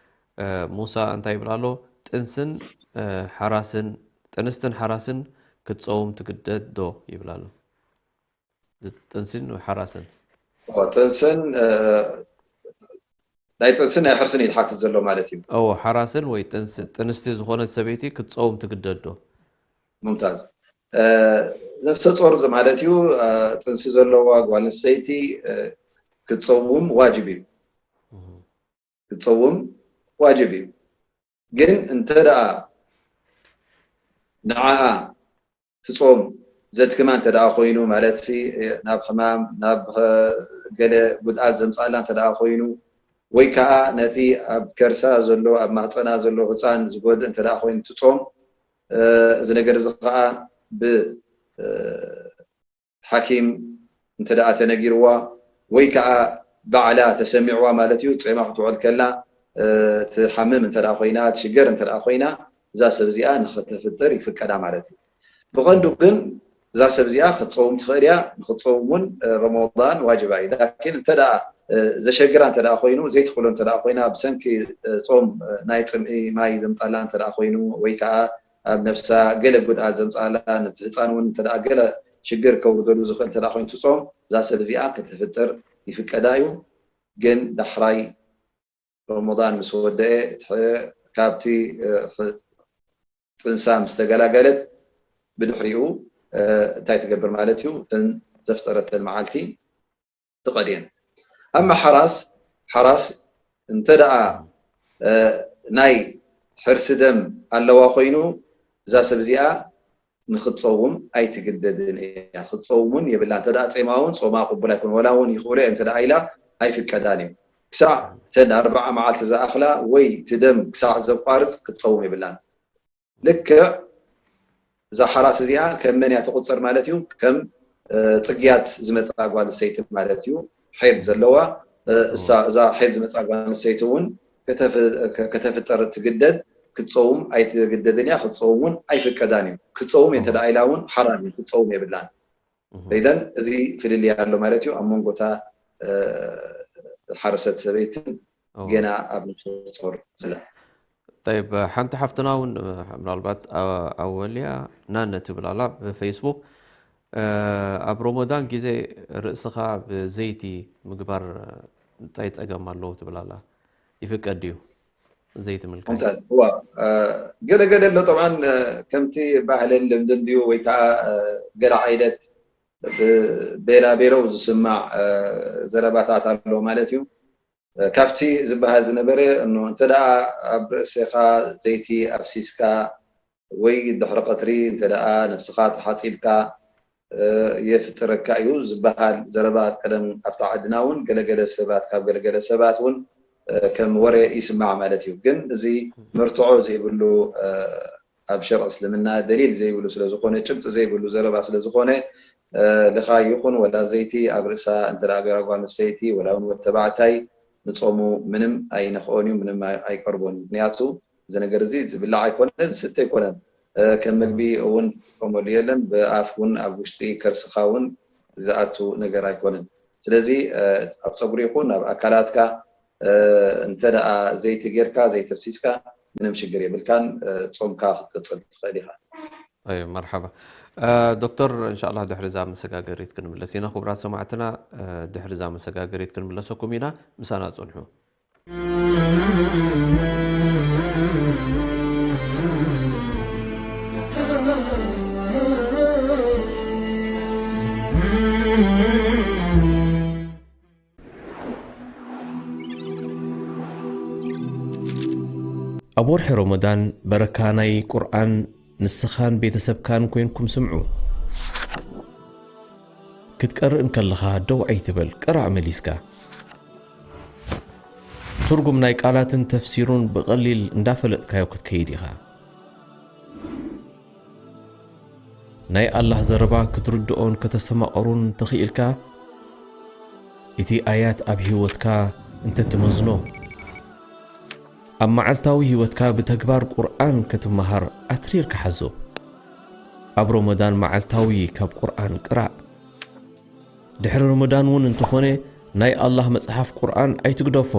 እ፣ ሙሳ እንታይ ይብል ኣሎ? ጥንስን፣ እ፣ ሓራስን፣ ጥንስትን ሓራስን ክትጸውም ትግደድ ዶ ይብል ኣሎ? ጥንስን ሓራስን። ኦ፣ ጥንስን፣ እ፣ ናይ ጥንስን ናይ ሕርስን እዩ ዝሓትት ዘሎ ማለት እዩ። እዎ፣ ሓራስን ወይ ጥንስ-፣ ጥንስቲ ዝኾነት ሰበይቲ ክትጸውም ትግደድ ዶ? ሙምታዝ። እ፣ ነፍሰ ጾር ማለት እዩ፣ እ፣ ጥንሲ ዘለዋ ጓል ኣንስተይቲ፣ እ፣ ክትጸውም ዋጅብ እዩ። እህ። ክትጸውም ዋጅብ እዩ። ግን እንተ ደኣ ንዓኣ ትጾም ዘድክማ እንተ ደኣ ኮይኑ፣ ማለት ሲ ናብ ሕማም፣ ናብ፣ እ፣ ገለ ጉድኣት ዘምጻላ እንተ ደኣ ኮይኑ፣ ወይ ከኣ ነቲ ኣብ ከርሳ ዘሎ፣ ኣብ ማህጸና ዘሎ ህጻን ዝጎድእ እንተ ደኣ ኮይኑ ትጾም፣ እ፣ እዚ ነገር እዚ ከኣ ብ፣ እ፣ ሓኪም እንተ ደኣ ተነጊርዋ ወይ ከኣ ባዕላ ተሰሚዕዋ ማለት እዩ፣ ጾማ ክትውዕል ከላ፣ እ፣ ትሓምም እንተ ደኣ ኮይና፣ ትሽገር እንተ ደኣ ኮይና፣ እዛ ሰብ እዚኣ ንኽተፍጥር ይፍቀዳ ማለት እዩ። ብቐንዱ ግን እዛ ሰብ እዚኣ ክትጸውም ትኽእል እያ፣ ንኽትጸውም እውን፣ እ፣ ረመዳን ዋጅባ እዩ። ላኪን እንተ ደኣ፣ እ፣ ዘሸግራ እንተ ደኣ ኮይኑ፣ ዘይትኽእሎ እንተ ደኣ ኮይና፣ ብሰንኪ፣ እ፣ ጾም፣ እ፣ ናይ ጽምኢ ማይ ዘምጻላ እንተ ደኣ ኮይኑ፣ ወይ ከኣ ኣብ ነፍሳ ገለ ጉድኣት ዘምጻላ፣ ነቲ ህጻን እውን እንተ ደኣ ገለ ሽግር ከውርደሉ ዝኽእል እንተ ደኣ ኮይኑ ትጾም፣ እዛ ሰብ እዚኣ ከተፍጥር ይፍቀዳ እዩ። ግን ዳሕራይ ረመዳን ምስ ወደአ፣ እቲ ሕ-፣ ካብቲ፣ እ፣ ሕ-፣ ጥንሳ ምስ ተገላገለት፣ ብድሕሪኡ፣ እ፣ እንታይ ትገብር ማለት እዩ? እተን ዘፍጠረተን መዓልቲ ትቐድየን። ኣማ ሓራስ፣ ሓራስ እንተ ደኣ፣ እ፣ ናይ ሕርሲ ደም ኣለዋ ኮይኑ፣ እዛ ሰብ እዚኣ ንኽትጸውም ኣይትግደድን እያ። ክትጸውም እውን የብላን። እንተ ደኣ ጼማ እውን ጾማ ቅቡል ኣይኮነን። ወላ እውን ይኽእሎ እየ እንተ ደኣ ኢላ ኣይፍቀዳን እዩ። ክሳዕ እተን ኣርብዓ መዓልቲ ዝኣኽላ ወይ እቲ ደም ክሳዕ ዘቋርጽ ክትጸውም የብላን። ልክዕ እዛ ሓራስ እዚኣ ከም መን እያ ትቑጸር ማለት እዩ? ከም፣ እ፣ ጽግያት ዝመጽኣ ጓል ኣንስተይቲ ማለት እዩ። ሐይድ ዘለዋ፣ እ፣ እሳ፣ እዛ ሐይድ ዝመጽኣ ጓል ኣንስተይቲ እውን ከተፍ-፣ ከ-፣ ከተፍጥር ትግደድ፣ ክትጸውም ኣይትግደድን እያ፣ ክትጸውም እውን ኣይፍቀዳን እዩ። ክትጸውም እየ እንተ ደኣ ኢላ እውን ሓራም እዩ፣ ክትጸውም የብላን። እህ። ኢዘን እዚ ፍልልይ ኣሎ ማለት እዩ ኣብ መንጎ እታ፣ እ፣ ሓረሰት ሰበይትን ኦ። ገና ኣብ ነፍሰ ጾር ዘላ። ጠይብ፣ ሓንቲ ሓፍትና እውን፣ እ፣ ምናልባት ኣ-፣ ኣወልያ ናነ ትብል ኣላ ብፌስቡክ፣ እ፣ ኣብ ሮሞዳን ግዜ ርእስኻ ብዘይቲ ምግባር እንታይ ጸገም ኣለዎ ትብል ኣላ? ይፍቀድ ድዩ ዘይቲ ምልካይ? ሙምታዝ። እዋ፣ እ፣ ገለ ገለ ኣሎ ጠብዓን፣ እ፣ ከምቲ ባህልን ልምድን ድዩ ወይ ከኣ፣ እ፣ ገለ ዓይነት ብ-፣ ቤላ ቤለው ዝስማዕ፣ እ፣ ዘረባታት ኣሎ ማለት እዩ። እ፣ ካብቲ ዝበሃል ዝነበረ እኖ፣ እንተ ደኣ ኣብ ርእስኻ ዘይቲ ኣፍሲስካ ወይ ድሕሪ ቀትሪ እንተ ደኣ ነብስኻ ተሓጺብካ፣ እ፣ የፍጥረካ እዩ ዝበሃል ዘረባ ቀደም ኣብታ ዓድና እውን ገለገለ ሰባት፣ ካብ ገለገለ ሰባት እውን፣ እ፣ ከም ወረ ይስማዕ ማለት እዩ። ግን እዚ መርትዖ ዘይብሉ፣ እ፣ ኣብ ሸርዕ እስልምና ደሊል ዘይብሉ ስለ ዝኾነ፣ ጭብጢ ዘይብሉ ዘረባ ስለ ዝኾነ፣ እ፣ ልኻይ ይኹን ወላ ዘይቲ ኣብ ርእሳ እንተ ደኣ ገይራ ጓል ኣንስተይቲ ወላ እውን ወዲ ተባዕታይ ንጾሙ ምንም ኣይነኽኦን እዩ፣ ምንም ኣይ-፣ ኣይቀርቦን እዩ። ምኽንያቱ እዚ ነገር እዚ ዝብላዕ ኣይኮነን፣ ዝስተ ኣይኮነን። እ፣ ከም ምግቢ እውን ትጥቀመሉ የለን፣ ብኣፍ እውን ኣብ ውሽጢ ከርስኻ እውን ዝኣቱ ነገር ኣይኮነን። ስለዚ፣ እ፣ ኣብ ጸጉሪ ይኹን ኣብ ኣካላትካ፣ እ፣ እንተ ደኣ ዘይቲ ጌርካ፣ ዘይቲ ኣፍሲስካ፣ ምንም ሽግር የብልካን፣ እ፣ ጾምካ ክትቅጽል ትኽእል ኢኻ። ኣይ፣ መርሓባ። እ፣ ዶክተር፣ እንሻላ ድሕሪ እዛ መሰጋገሪት ክንምለስ ኢና። ክቡራት ሰማዕትና፣ እ፣ ድሕሪ እዛ መሰጋገሪት ክንምለሰኩም ኢና። ምሳና ጽንሑ። ኣብ ወርሒ ሮመዳን በረካ ናይ ቁርኣን ንስኻን ቤተሰብካን ኮይንኩም ስምዑ። ክትቀርእ እንከለኻ ደው ኣይትበል፣ ቅራእ መሊስካ። ትርጉም ናይ ቃላትን ተፍሲሩን ብቐሊል እንዳፈለጥካዮ ክትከይድ ኢኻ። ናይ ኣላህ ዘረባ ክትርድኦን ከተስተማቕሩን ተኽኢልካ፣ እቲ ኣያት ኣብ ህይወትካ እንተትመዝኖ፣ ኣብ መዓልታዊ ህይወትካ ብተግባር ቁርኣን ክትመሃር ኣትሪርካ ሓዞ። ኣብ ሮመዳን መዓልታዊ ካብ ቁርኣን ቅራእ። ድሕሪ ሮመዳን እውን እንተኾነ ናይ ኣላህ መጽሓፍ ቁርኣን ኣይትግደፎ።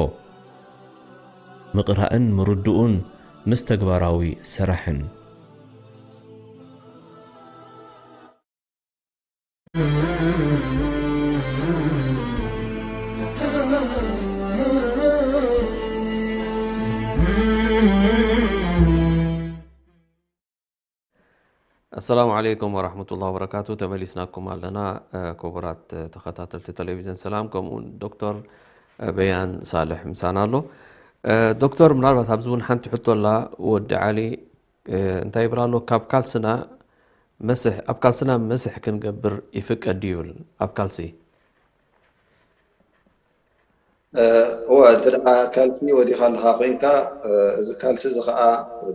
ምቕራእን ምርድኡን ምስ ተግባራዊ ስራሕን። ኣሰላሙ ዓለይኩም ወራህመቱላሂ ወበረካቱ። ተመሊስናኩም ኣለና። እ፣ ክቡራት፣ እ፣ ተኸታተልቲ ቴሌቪዝን ሰላም፣ ከምኡውን ዶክተር፣ እ፣ በያን ሳልሕ ምሳና ኣሎ። እ፣ ዶክተር፣ ምናልባት ኣብዚ እውን ሓንቲ ሕቶ ኣላ። ወዲ ዓሊ፣ እ፣ እንታይ ይብል ኣሎ? ካብ ካልስና መስሕ፣ ኣብ ካልስና መስሕ ክንገብር ይፍቀድ ድዩ ይብል? ኣብ ካልሲ። እ፣ እወ፣ እንተ ደኣ ካልሲ ወዲኻ ኣለኻ ኮይንካ፣ እ፣ እዚ ካልሲ እዚ ኸኣ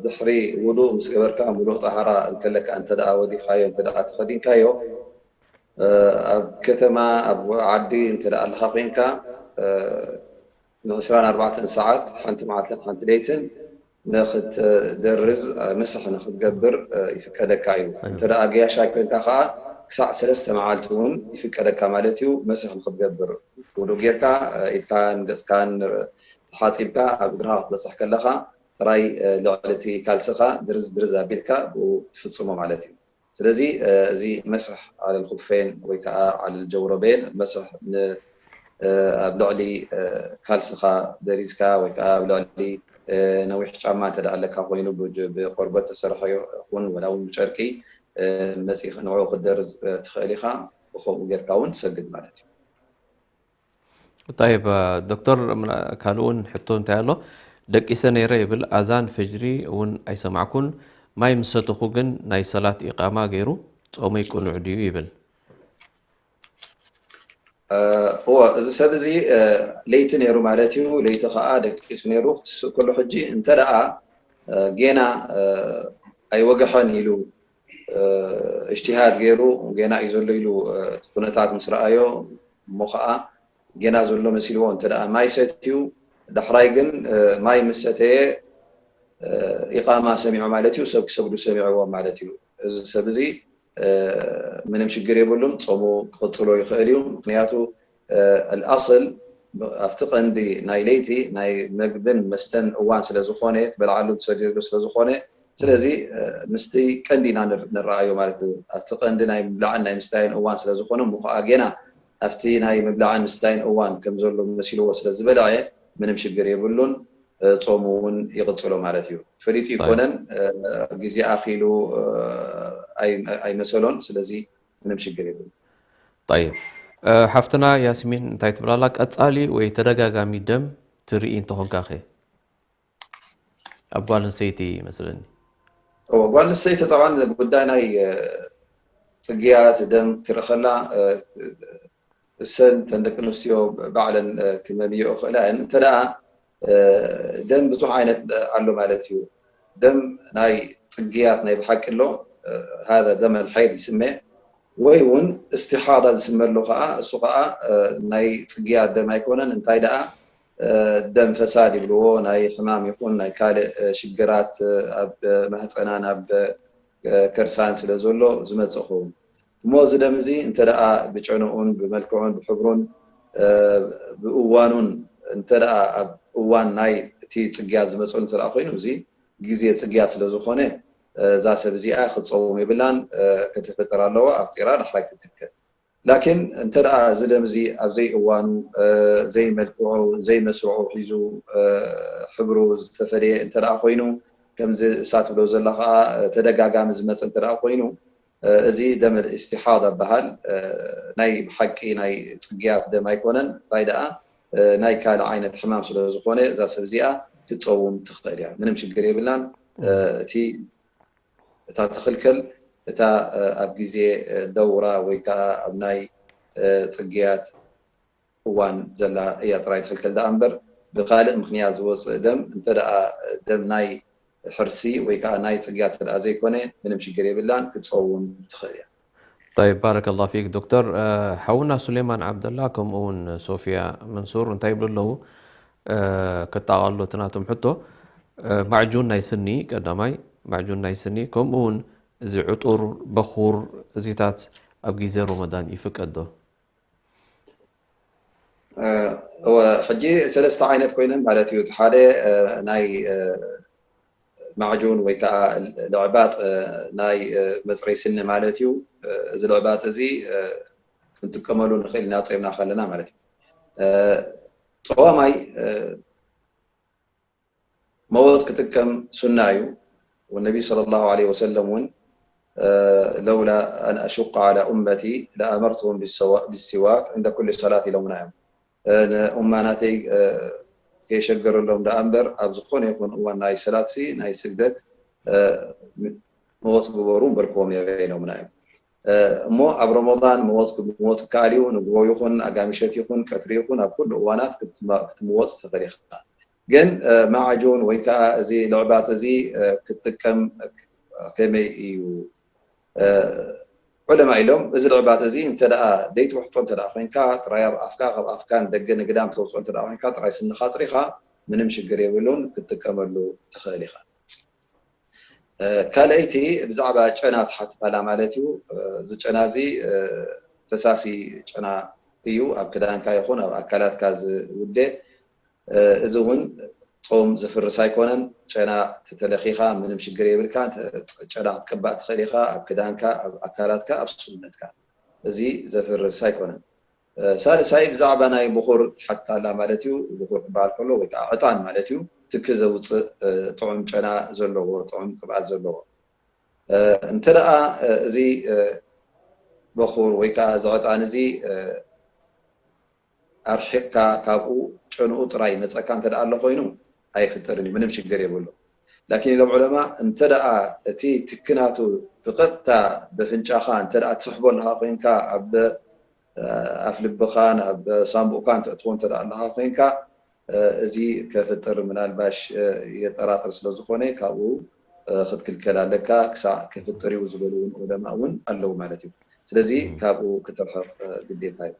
ድሕሪ ውዱእ ምስ ገበርካ፣ ምሉእ ጠሃራ እንከለካ እንተ ደኣ ወዲኻዮ፣ እንተ ደኣ ተኸዲንካዮ፣ እ፣ ኣብ ከተማ፣ ኣብ ዓዲ እንተ ደኣ ኣለኻ ኮይንካ፣ እ፣ ን ዕስራን ኣርባዕተን ሰዓት፣ ሓንቲ መዓልትን ሓንቲ ለይትን ንኽትደርዝ፣ እ፣ መስሕ ንኽትገብር፣ እ፣ ይፍቀደካ እዩ። ኣይዋ። እንተ ደኣ ገያሻይ ኮይንካ ኸኣ ክሳዕ ሰለስተ መዓልቲ እውን ይፍቀደካ ማለት እዩ፣ መስሕ ንኽትገብር። ውዱእ ጌርካ፣ እ፣ ኢድካን ገጽካን ተሓጺብካ ኣብ እግርኻ ክትበጽሕ ከለኻ ጥራይ፣ እ፣ ልዕሊ እቲ ካልስኻ ድርዝ ድርዝ ኣቢልካ ብኡ ትፍጽሞ ማለት እዩ። ስለዚ፣ እ፣ እዚ መስሕ ዓለል ኹፌን ወይ ከኣ ዓለል ጀውረቤን መስሕ ን-፣ እ፣ ኣብ ልዕሊ፣ እ፣ ካልስኻ ደሪዝካ ወይ ከኣ ኣብ ልዕሊ፣ እ፣ ነዊሕ ጫማ እንተ ደኣ ኣለካ ኮይኑ ብጅ-፣ ብቆርበት ተሰርሐ ይኹን ወላ እውን ብጨርቂ፣ እ፣ መጺእኻ ንዕኡ ክትደርዝ፣ እ፣ ትኽእል ኢኻ። ብኸምኡ ጌርካ እውን ትሰግድ ማለት እዩ። ጠይብ፣ ዶክተር፣ ምና-፣ ካልእ እውን ሕቶ እንታይ ኣሎ? ደቂሰ ነይረ ይብል፣ ኣዛን ፈጅሪ እውን ኣይሰማዕኩን። ማይ ምስ ሰተኹ ግን ናይ ሰላት ኢቃማ ገይሩ ጾመይ ቅኑዕ ድዩ ይብል? እ፣ እወ፣ እዚ ሰብ እዚ፣ እ፣ ለይቲ ነይሩ ማለት እዩ። ለይቲ ኸኣ ደቂሱ ነይሩ። ክትስእ ከሎ ሕጂ እንተ ደኣ፣ እ፣ ጌና፣ እ፣ ኣይወገሐን ኢሉ፣ እ፣ እጅትሃድ ገይሩ፣ ጌና እዩ ዘሎ ኢሉ፣ እ፣ እቲ ኩነታት ምስ ረኣዮ፣ እሞ ኸኣ ጌና ዘሎ መሲልዎ እንተ ደኣ ማይ ሰትዩ፣ ዳሕራይ ግን፣ እ፣ ማይ ምስ ሰተየ፣ እ፣ ኢቓማ ሰሚዑ ማለት እዩ፣ ሰብ ክሰግዱ ሰሚዕዎም ማለት እዩ። እዚ ሰብ እዚ፣ እ፣ ምንም ሽግር የብሉን፣ ጾሙ ክቕጽሎ ይኽእል እዩ። ምኽንያቱ፣ እ፣ ኣልኣስል፣ ኣብቲ ቀንዲ ናይ ለይቲ ናይ መግብን መስተን እዋን ስለ ዝኾነ፣ ትበልዓሉ ትሰትየሉ ስለ ዝኾነ፣ ስለዚ፣ እ፣ ምስቲ ቀንዲ ኢና ንር-፣ ንረኣዮ ማለት እዩ። ኣብቲ ቀንዲ ናይ ምብላዕን ናይ ምስታይን እዋን ስለ ዝኾነ፣ እሞ ኸኣ ጌና ኣብቲ ናይ ምብላዕን ምስታይን እዋን ከም ዘሎ መሲልዎ ስለ ዝበልዐ፣ ምንም ሽግር የብሉን። እ፣ ጾሙ እውን ይቕጽሎ ማለት እዩ። ፈሊጡ ይኮነን፣ እ፣ ግዜ ኣኺሉ፣ እ፣ ኣይ-፣ ኣይመሰሎን። ስለዚ ምንም ሽግር የብሉን። ጠይብ። እ፣ ሓፍትና ያስሚን እንታይ ትብል ኣላ? ቀጻሊ ወይ ተደጋጋሚ ደም ትርኢ እንተኾንካ ኸ? ኣብ ጓል ኣንስተይቲ ይመስለኒ። እወ፣ ጓል ኣንስተይቲ ጠብዓን ጉዳይ ናይ፣ እ፣ ጽግያት ደም ክትርኢ ከላ፣ እ፣ እሰን እተን ደቂ ኣንስትዮ ባዕለን፣ እ፣ ክመምይኦ ይኽእላ እየን። እንተ ደኣ፣ እ፣ ደም ብዙሕ ዓይነት፣ እ፣ ኣሎ ማለት እዩ። ደም ናይ ጽግያት ናይ ብሓቂ ኣሎ፣ እ፣ ሃዛ ደም ኣልሓይድ ይስመ፣ ወይ እውን እስትሓዳ ዝስመ ኣሎ ኸኣ፣ እሱ ኸኣ፣ እ፣ ናይ ጽግያት ደም ኣይኮነን። እንታይ ደኣ፣ እ፣ ደም ፈሳድ ይብልዎ፣ ናይ ሕማም ይኹን ናይ ካልእ፣ እ፣ ሽግራት፣ እ፣ ኣብ ማህጸናን ኣብ፣ እ፣ ከርሳን ስለ ዘሎ ዝመጽእ ኸውን። እሞ እዚ ደም እዚ እንተ ደኣ ብጨንኡን ብመልክዑን ብሕብሩን፣ እ፣ ብእዋኑን እንተ ደኣ ኣብ እዋን ናይ እቲ ጽግያት ዝመጽእ እንተ ደኣ ኮይኑ፣ እዚ ግዜ ጽግያት ስለ ዝኾነ፣ እ፣ እዛ ሰብ እዚኣ ክትጸውም የብላን። እ፣ ከተፈጥር ኣለዋ፣ ኣፍጢራ ዳሕራይ ትትከ። ላኪን እንተ ደኣ እዚ ደም እዚ ኣብ ዘይእዋኑ፣ እ፣ ዘይመልክዑ፣ ዘይመስርዑ ሒዙ፣ እ፣ ሕብሩ ዝተፈለየ እንተ ደኣ ኮይኑ፣ ከምዚ እሳ ትብሎ ዘላ ኸኣ፣ እ፣ ተደጋጋሚ ዝመጽእ እንተ ደኣ ኮይኑ፣ እ፣ እዚ ደም እስትሓዳ ይበሃል። እ፣ ናይ ብሓቂ ናይ ጽግያት ደም ኣይኮነን። እንታይ ደኣ፣ እ፣ ናይ ካልእ ዓይነት ሕማም ስለ ዝኾነ፣ እዛ ሰብ እዚኣ ክትጸውም ትኽእል እያ። ምንም ሽግር የብላን። እ፣ እቲ እታ ትኽልከል፣ እታ፣ እ፣ ኣብ ግዜ፣ እ፣ ደውራ ወይ ከኣ ኣብ ናይ፣ እ፣ ጽግያት እዋን ዘላ እያ ጥራይ ትኽልከል ደኣ እምበር፣ ብኻልእ ምኽንያት ዝወጽእ ደም፣ እንተ ደኣ ደም ናይ ሕርሲ ወይ ከኣ ናይ ጽግያት እንተ ደኣ ዘይኮነ፣ ምንም ሽግር የብላን፣ ክትጸውም ትኽእል እያ። طيب، بارك الله فيك دكتور. ሓውና ሱሌማን ዓብደላ ከምኡ እውን ሶፊያ መንሱር እንታይ ይብሉ ኣለዉ? ከጠቓልሎ እቲ ናቶም ሕቶ፣ ማዕጁን ናይ ስኒ ቀዳማይ፣ ማዕጁን ናይ ስኒ ከምኡ እውን እዚ ዕጡር፣ በኹር፣ እዚታት ኣብ ግዜ ረመዳን ይፍቀድ ዶ? እወ፣ ሕጂ ሰለስተ ዓይነት ኮይነን ማለት እዩ። እቲ ሓደ ናይ ማዕጁን ወይ ከዓ ልዕባጥ ናይ መፅረይ ስኒ ማለት እዩ። እዚ ልዕባጥ እዚ ክንጥቀመሉ ንኽእል ኢና ፆምና ከለና ማለት እዩ። ፀዋማይ መወፅ ክጥቀም ሱና እዩ። ወነቢ ሰለላሁ ዐለይሂ ወሰለም እውን ለውላ ኣን ኣሹቀ ዐላ ኡመቲ ለኣመርቱሁም ቢሲዋክ ዕንደ ኩሊ ሰላት ኢሎምና እዮም። ንኡማ ናተይ ከየሸገረሎም ደኣ እምበር ኣብ ዝኾነ ይኹን እዋን ናይ ሰላት ሲ ናይ ስግደት መወፅ ግበሩ ምበልክዎም ነይረ ኢሎምና እዮም። እሞ ኣብ ረመዳን መወፅ ክምወፅ ይከኣል እዩ። ንግሆ ይኹን ኣጋምሸት ይኹን ቀትሪ ይኹን ኣብ ኩሉ እዋናት ክትምወፅ ትኽእል ኢኻ። ግን ማዕጁን ወይ ከዓ እዚ ልዕባጥ እዚ ክትጥቀም ከመይ እዩ? ዑለማ ኢሎም እዚ ልዕባጥ እዚ እንተ ደኣ ደይትውሕጦ እንተ ደኣ ኮይንካ ጥራይ ኣብ ኣፍካ ካብ ኣፍካ ንደገ ንግዳም ተውፅኦ እንተ ደኣ ኮይንካ ጥራይ ስንኻ ኣፅሪኻ ምንም ሽግር የብሉን ክትጥቀመሉ ትኽእል ኢኻ። ካልኣይቲ ብዛዕባ ጨና ትሓትት ኣላ ማለት እዩ። እዚ ጨና እዚ ፈሳሲ ጨና እዩ ኣብ ክዳንካ ይኹን ኣብ ኣካላትካ ዝውደ። እዚ እውን ፆም ዝፍርስ ኣይኮነን። ጨና ተተለኺኻ ምንም ሽግር የብልካ። ጨና ክትቅባእ ትኽእል ኢኻ ኣብ ክዳንካ ኣብ ኣካላትካ ኣብ ሰውነትካ። እዚ ዘፍርስ ኣይኮነን። ሳልሳይ ብዛዕባ ናይ ብኹር ትሓትት ኣላ ማለት እዩ። ብኹር ክበሃል ከሎ ወይ ከዓ ዕጣን ማለት እዩ። ትኪ ዘውፅእ ጥዑም ጨና ዘለዎ ጥዑም ቅብኣት ዘለዎ እንተ ደኣ እዚ በኹር ወይ ከዓ እዚ ዕጣን እዚ ኣርሒቕካ ካብኡ ጨንኡ ጥራይ ይመፀካ እንተ ደኣ ኣሎ ኮይኑ ኣይፍጥርን እዩ፣ ምንም ሽግር የብሉ። ላኪን ኢሎም ዑለማ እንተ ደኣ እቲ ትኪ ናቱ ብቐጥታ በፍንጫኻ እንተ ደኣ ትስሕቦ ኣለኻ ኮይንካ ኣብ ኣፍ ልብኻን ኣብ ሳንቡእካን ተእትዎ እንተ ደኣ ኣለኻ ኮይንካ እዚ ከፍጥር ምናልባሽ የጠራጥር ስለ ዝኾነ ካብኡ ክትክልከል ኣለካ ክሳዕ ከፍጥር እዩ ዝበሉ እውን ዑለማ እውን ኣለዉ ማለት እዩ። ስለዚ ካብኡ ክትርሕቕ ግዴታ እዩ።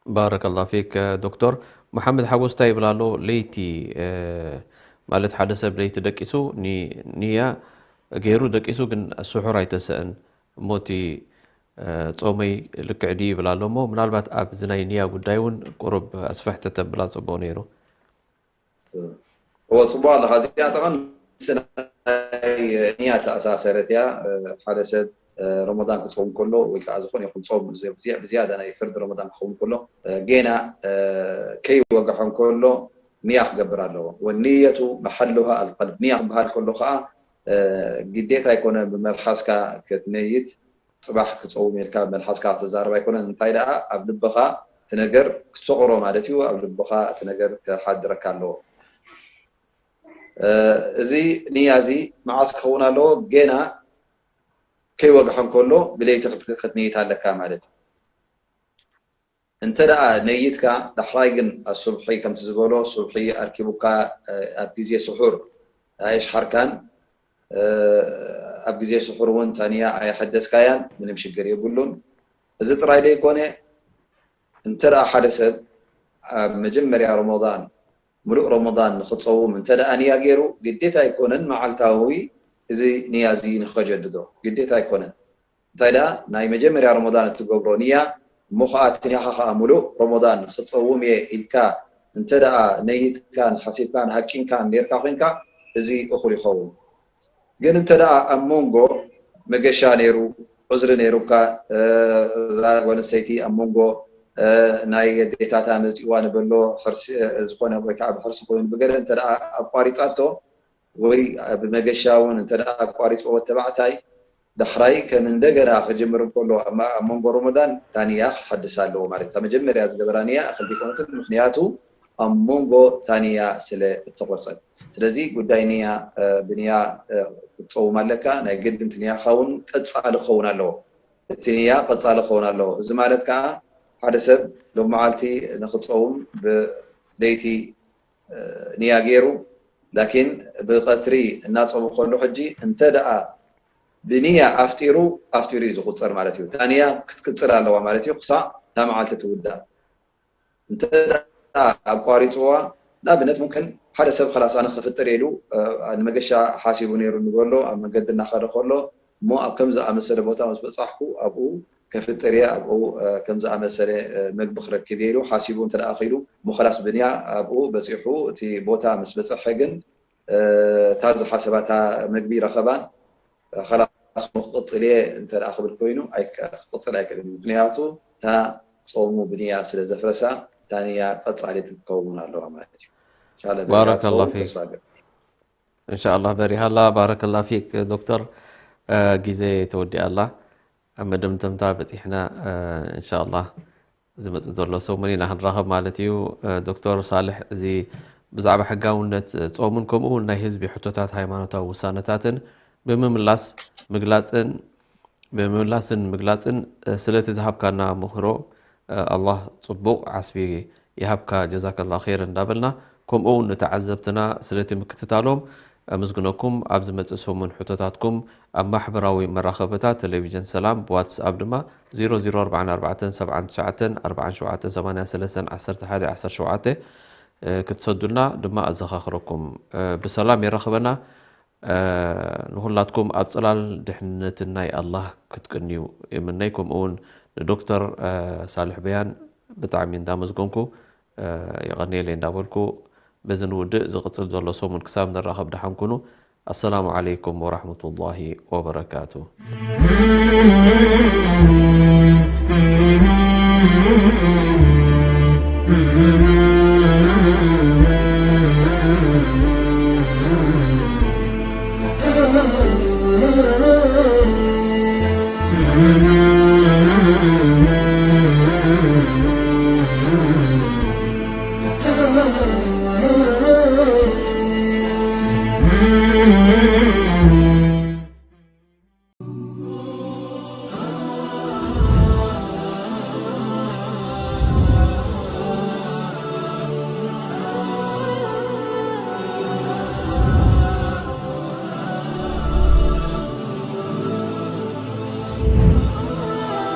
ባረከላ ፊክ ዶክተር። መሓመድ ሓጎስ እንታይ ይብል ኣሎ? ለይቲ ማለት ሓደ ሰብ ለይቲ ደቂሱ ንያ ገይሩ ደቂሱ ግን ስሑር ኣይተሰእን እሞ እቲ ጾመይ ልክዕ ድዩ ይብል ኣሎ እሞ ምናልባት ኣብዚ ናይ ንያ ጉዳይ እውን ቁሩብ ኣስፍሕ ተተብላ ጽቡቕ ነይሩ። እወ ጽቡቕ ኣለኻ። እዚኣ ጠቐን ምስ ናይ ንያ ተኣሳሰረት እያ። ሓደ ሰብ ረመዳን ክጸውም ከሎ ወይ ከዓ ዝኾነ ይኹን ጾም ብዝያዳ ናይ ፍርዲ ረመዳን ክኸውን ከሎ ጌና ከይወግሖ ከሎ ንያ ክገብር ኣለዎ። ወንየቱ መሓሉሃ ኣልቀልብ። ንያ ክበሃል ከሎ ከዓ ግዴታ ኣይኮነ ብመልሓስካ ክትነይት ጽባሕ ክጸውም ኢልካ መልሓስካ ክትዛረብ ኣይኮነን። እንታይ ደኣ ኣብ ልብኻ እቲ ነገር ክትሰቕሮ ማለት እዩ። ኣብ ልብኻ እቲ ነገር ክሓድረካ ኣለዎ። እዚ ንያ እዚ መዓስ ክኸውን ኣለዎ? ጌና ከይወግሐ እንከሎ ብለይቲ ክትንይት ኣለካ ማለት እዩ። እንተ ደኣ ነይትካ ዳሕራይ ግን ኣሱብሒ ከምቲ ዝበሎ ሱብሒ ኣርኪቡካ ኣብ ግዜ ስሑር ኣየሽሓርካን ኣብ ግዜ ስሑር እውን ታንያ ኣየሐደስካያን ምንም ሽግር የብሉን። እዚ ጥራይ ዘይኮነ እንተ ደኣ ሓደ ሰብ ኣብ መጀመርያ ረመዳን ምሉእ ረመዳን ንኽጸውም እንተ ደኣ ንያ ገይሩ ግዴታ ኣይኮነን መዓልታዊ እዚ ንያ እዚ ንኸጀድዶ ግዴታ ኣይኮነን። እንታይ ደኣ ናይ መጀመርያ ረመዳን እትገብሮ ንያ እሞ ኸዓ እቲ ንያኻ ኸዓ ሙሉእ ረመዳን ክጸውም እየ ኢልካ እንተ ደኣ ነይትካን ሓሲብካን ሃቂንካን ኔርካ ኮይንካ እዚ እኹል ይኸውን። ግን እንተ ደኣ ኣብ መንጎ መገሻ ነይሩ፣ ዑዝሪ ነይሩካ፣ እዛ ጓል ኣንስተይቲ ኣብ መንጎ ናይ ኣዴታታ መጺእዋ ንበሎ ሕርሲ ዝኾነ ወይ ከዓ ብሕርሲ ኮይኑ ብገለ እንተ ደኣ ኣቋሪጻቶ ወይ ብመገሻ እውን እንተ ደኣ ኣቋሪጽዎ ተባዕታይ ዳሕራይ ከም እንደገና ክጅምር እንከሎ ኣብ መንጎ ረመዳን እታ ንያ ክሓድስ ኣለዎ ማለት እታ መጀመርያ ዝገበራ ንያ እኽል ዘይኮነትን ምኽንያቱ ኣብ መንጎ እታ ንያ ስለ እተቆርጸት ስለዚ ጉዳይ ንያ ብንያ ክትጸውም ኣለካ ናይ ግድን እቲ ንያኻ እውን ቀጻሊ ክኸውን ኣለዎ እቲ ንያ ቀጻሊ ክኸውን ኣለዎ እዚ ማለት ከዓ ሓደ ሰብ ሎም መዓልቲ ንክጸውም ብለይቲ ንያ ገይሩ ላኪን ብቀትሪ እናጸሙ ከሎ ሕጂ እንተ ደኣ ብንያ ኣፍጢሩ ኣፍጢሩ እዩ ዝቁፀር ማለት እዩ። እታ ንያ ክትቅፅል ኣለዋ ማለት እዩ፣ ክሳዕ እታ መዓልቲ ትውዳእ። እንተ ኣቋሪፅዋ፣ ንኣብነት ሙምክን ሓደ ሰብ ከላስ ኣነ ክፍጥር ኢሉ ንመገሻ ሓሲቡ ነይሩ ንበሎ፣ ኣብ መንገዲ እናኸደ ከሎ እሞ ኣብ ከም ዝኣመሰለ ቦታ ምስ በፃሕኩ ኣብኡ ከፍጥር እየ፣ ኣብኡ ከም ዝኣመሰለ መግቢ ክረክብ እየ ኢሉ ሓሲቡ እንተ ደኣ ኺሉ እሞ ከላስ ብንያ ኣብኡ በፂሑ እቲ ቦታ ምስ በፅሐ ግን እታ ዝሓሰባታ መግቢ ረኸባን ከላስ ክቕፅል እየ እንተ ደኣ ክብል ኮይኑ ክቕፅል ኣይክእልን። ምክንያቱ እታ ጾሙ ብንያ ስለ ዘፍረሳ እታ ንያ ቀጻሊት ክትከውን ኣለዋ ማለት እዩ። ባረከላ ፊክ። እንሻላ በሪሃላ። ባረከላ ፊክ ዶክተር። ግዜ ተወዲኣላ፣ ኣብ መደምደምታ በፂሕና። እንሻላ ዝመፅእ ዘሎ ሰሙን ኢና ክንራኸብ ማለት እዩ። ዶክተር ሳልሕ፣ እዚ ብዛዕባ ሕጋውነት ጾምን ከምኡ እውን ናይ ህዝቢ ሕቶታት ሃይማኖታዊ ውሳነታትን ብምምላስ ምግላፅን ብምምላስን ምግላፅን ስለቲ ዝሃብካና ምህሮ ኣላህ ፅቡቕ ዓስቢ ይሃብካ፣ ጀዛከላ ኸይር እንዳበልና፣ ከምኡ እውን ንተዓዘብትና ስለቲ ምክትታሎም ኣመስግነኩም። ኣብ ዝመፅእ ሰሙን ሕቶታትኩም ኣብ ማሕበራዊ መራኸብታት ቴሌቪዥን ሰላም ብዋትስኣፕ ድማ ዜሮ ዜሮ ኣርባዕተ ኣርባዕተ ሰብዓ ትሽዓተ ኣርባዓ ሸውዓተ ሰማንያ ሰለስተ ዓሰርተ ሓደ ዓሰርተ ሸውዓተ ክትሰዱልና ድማ ኣዘኻኽረኩም። ብሰላም የራኽበና። ንኹላትኩም ኣብ ፅላል ድሕነትን ናይ ኣላህ ክትቅንዩ ይምነይ። ከምኡ እውን ንዶክተር ሳልሕ በያን ብጣዕሚ እንዳመስገንኩ የቐንየለይ እንዳበልኩ በዚ ንውድእ። ዝቕፅል ዘሎ ሰሙን ክሳብ ንራኸብ ደሓን ኩኑ። ኣሰላሙ ዓለይኩም ወራህመቱላሂ ወበረካቱ።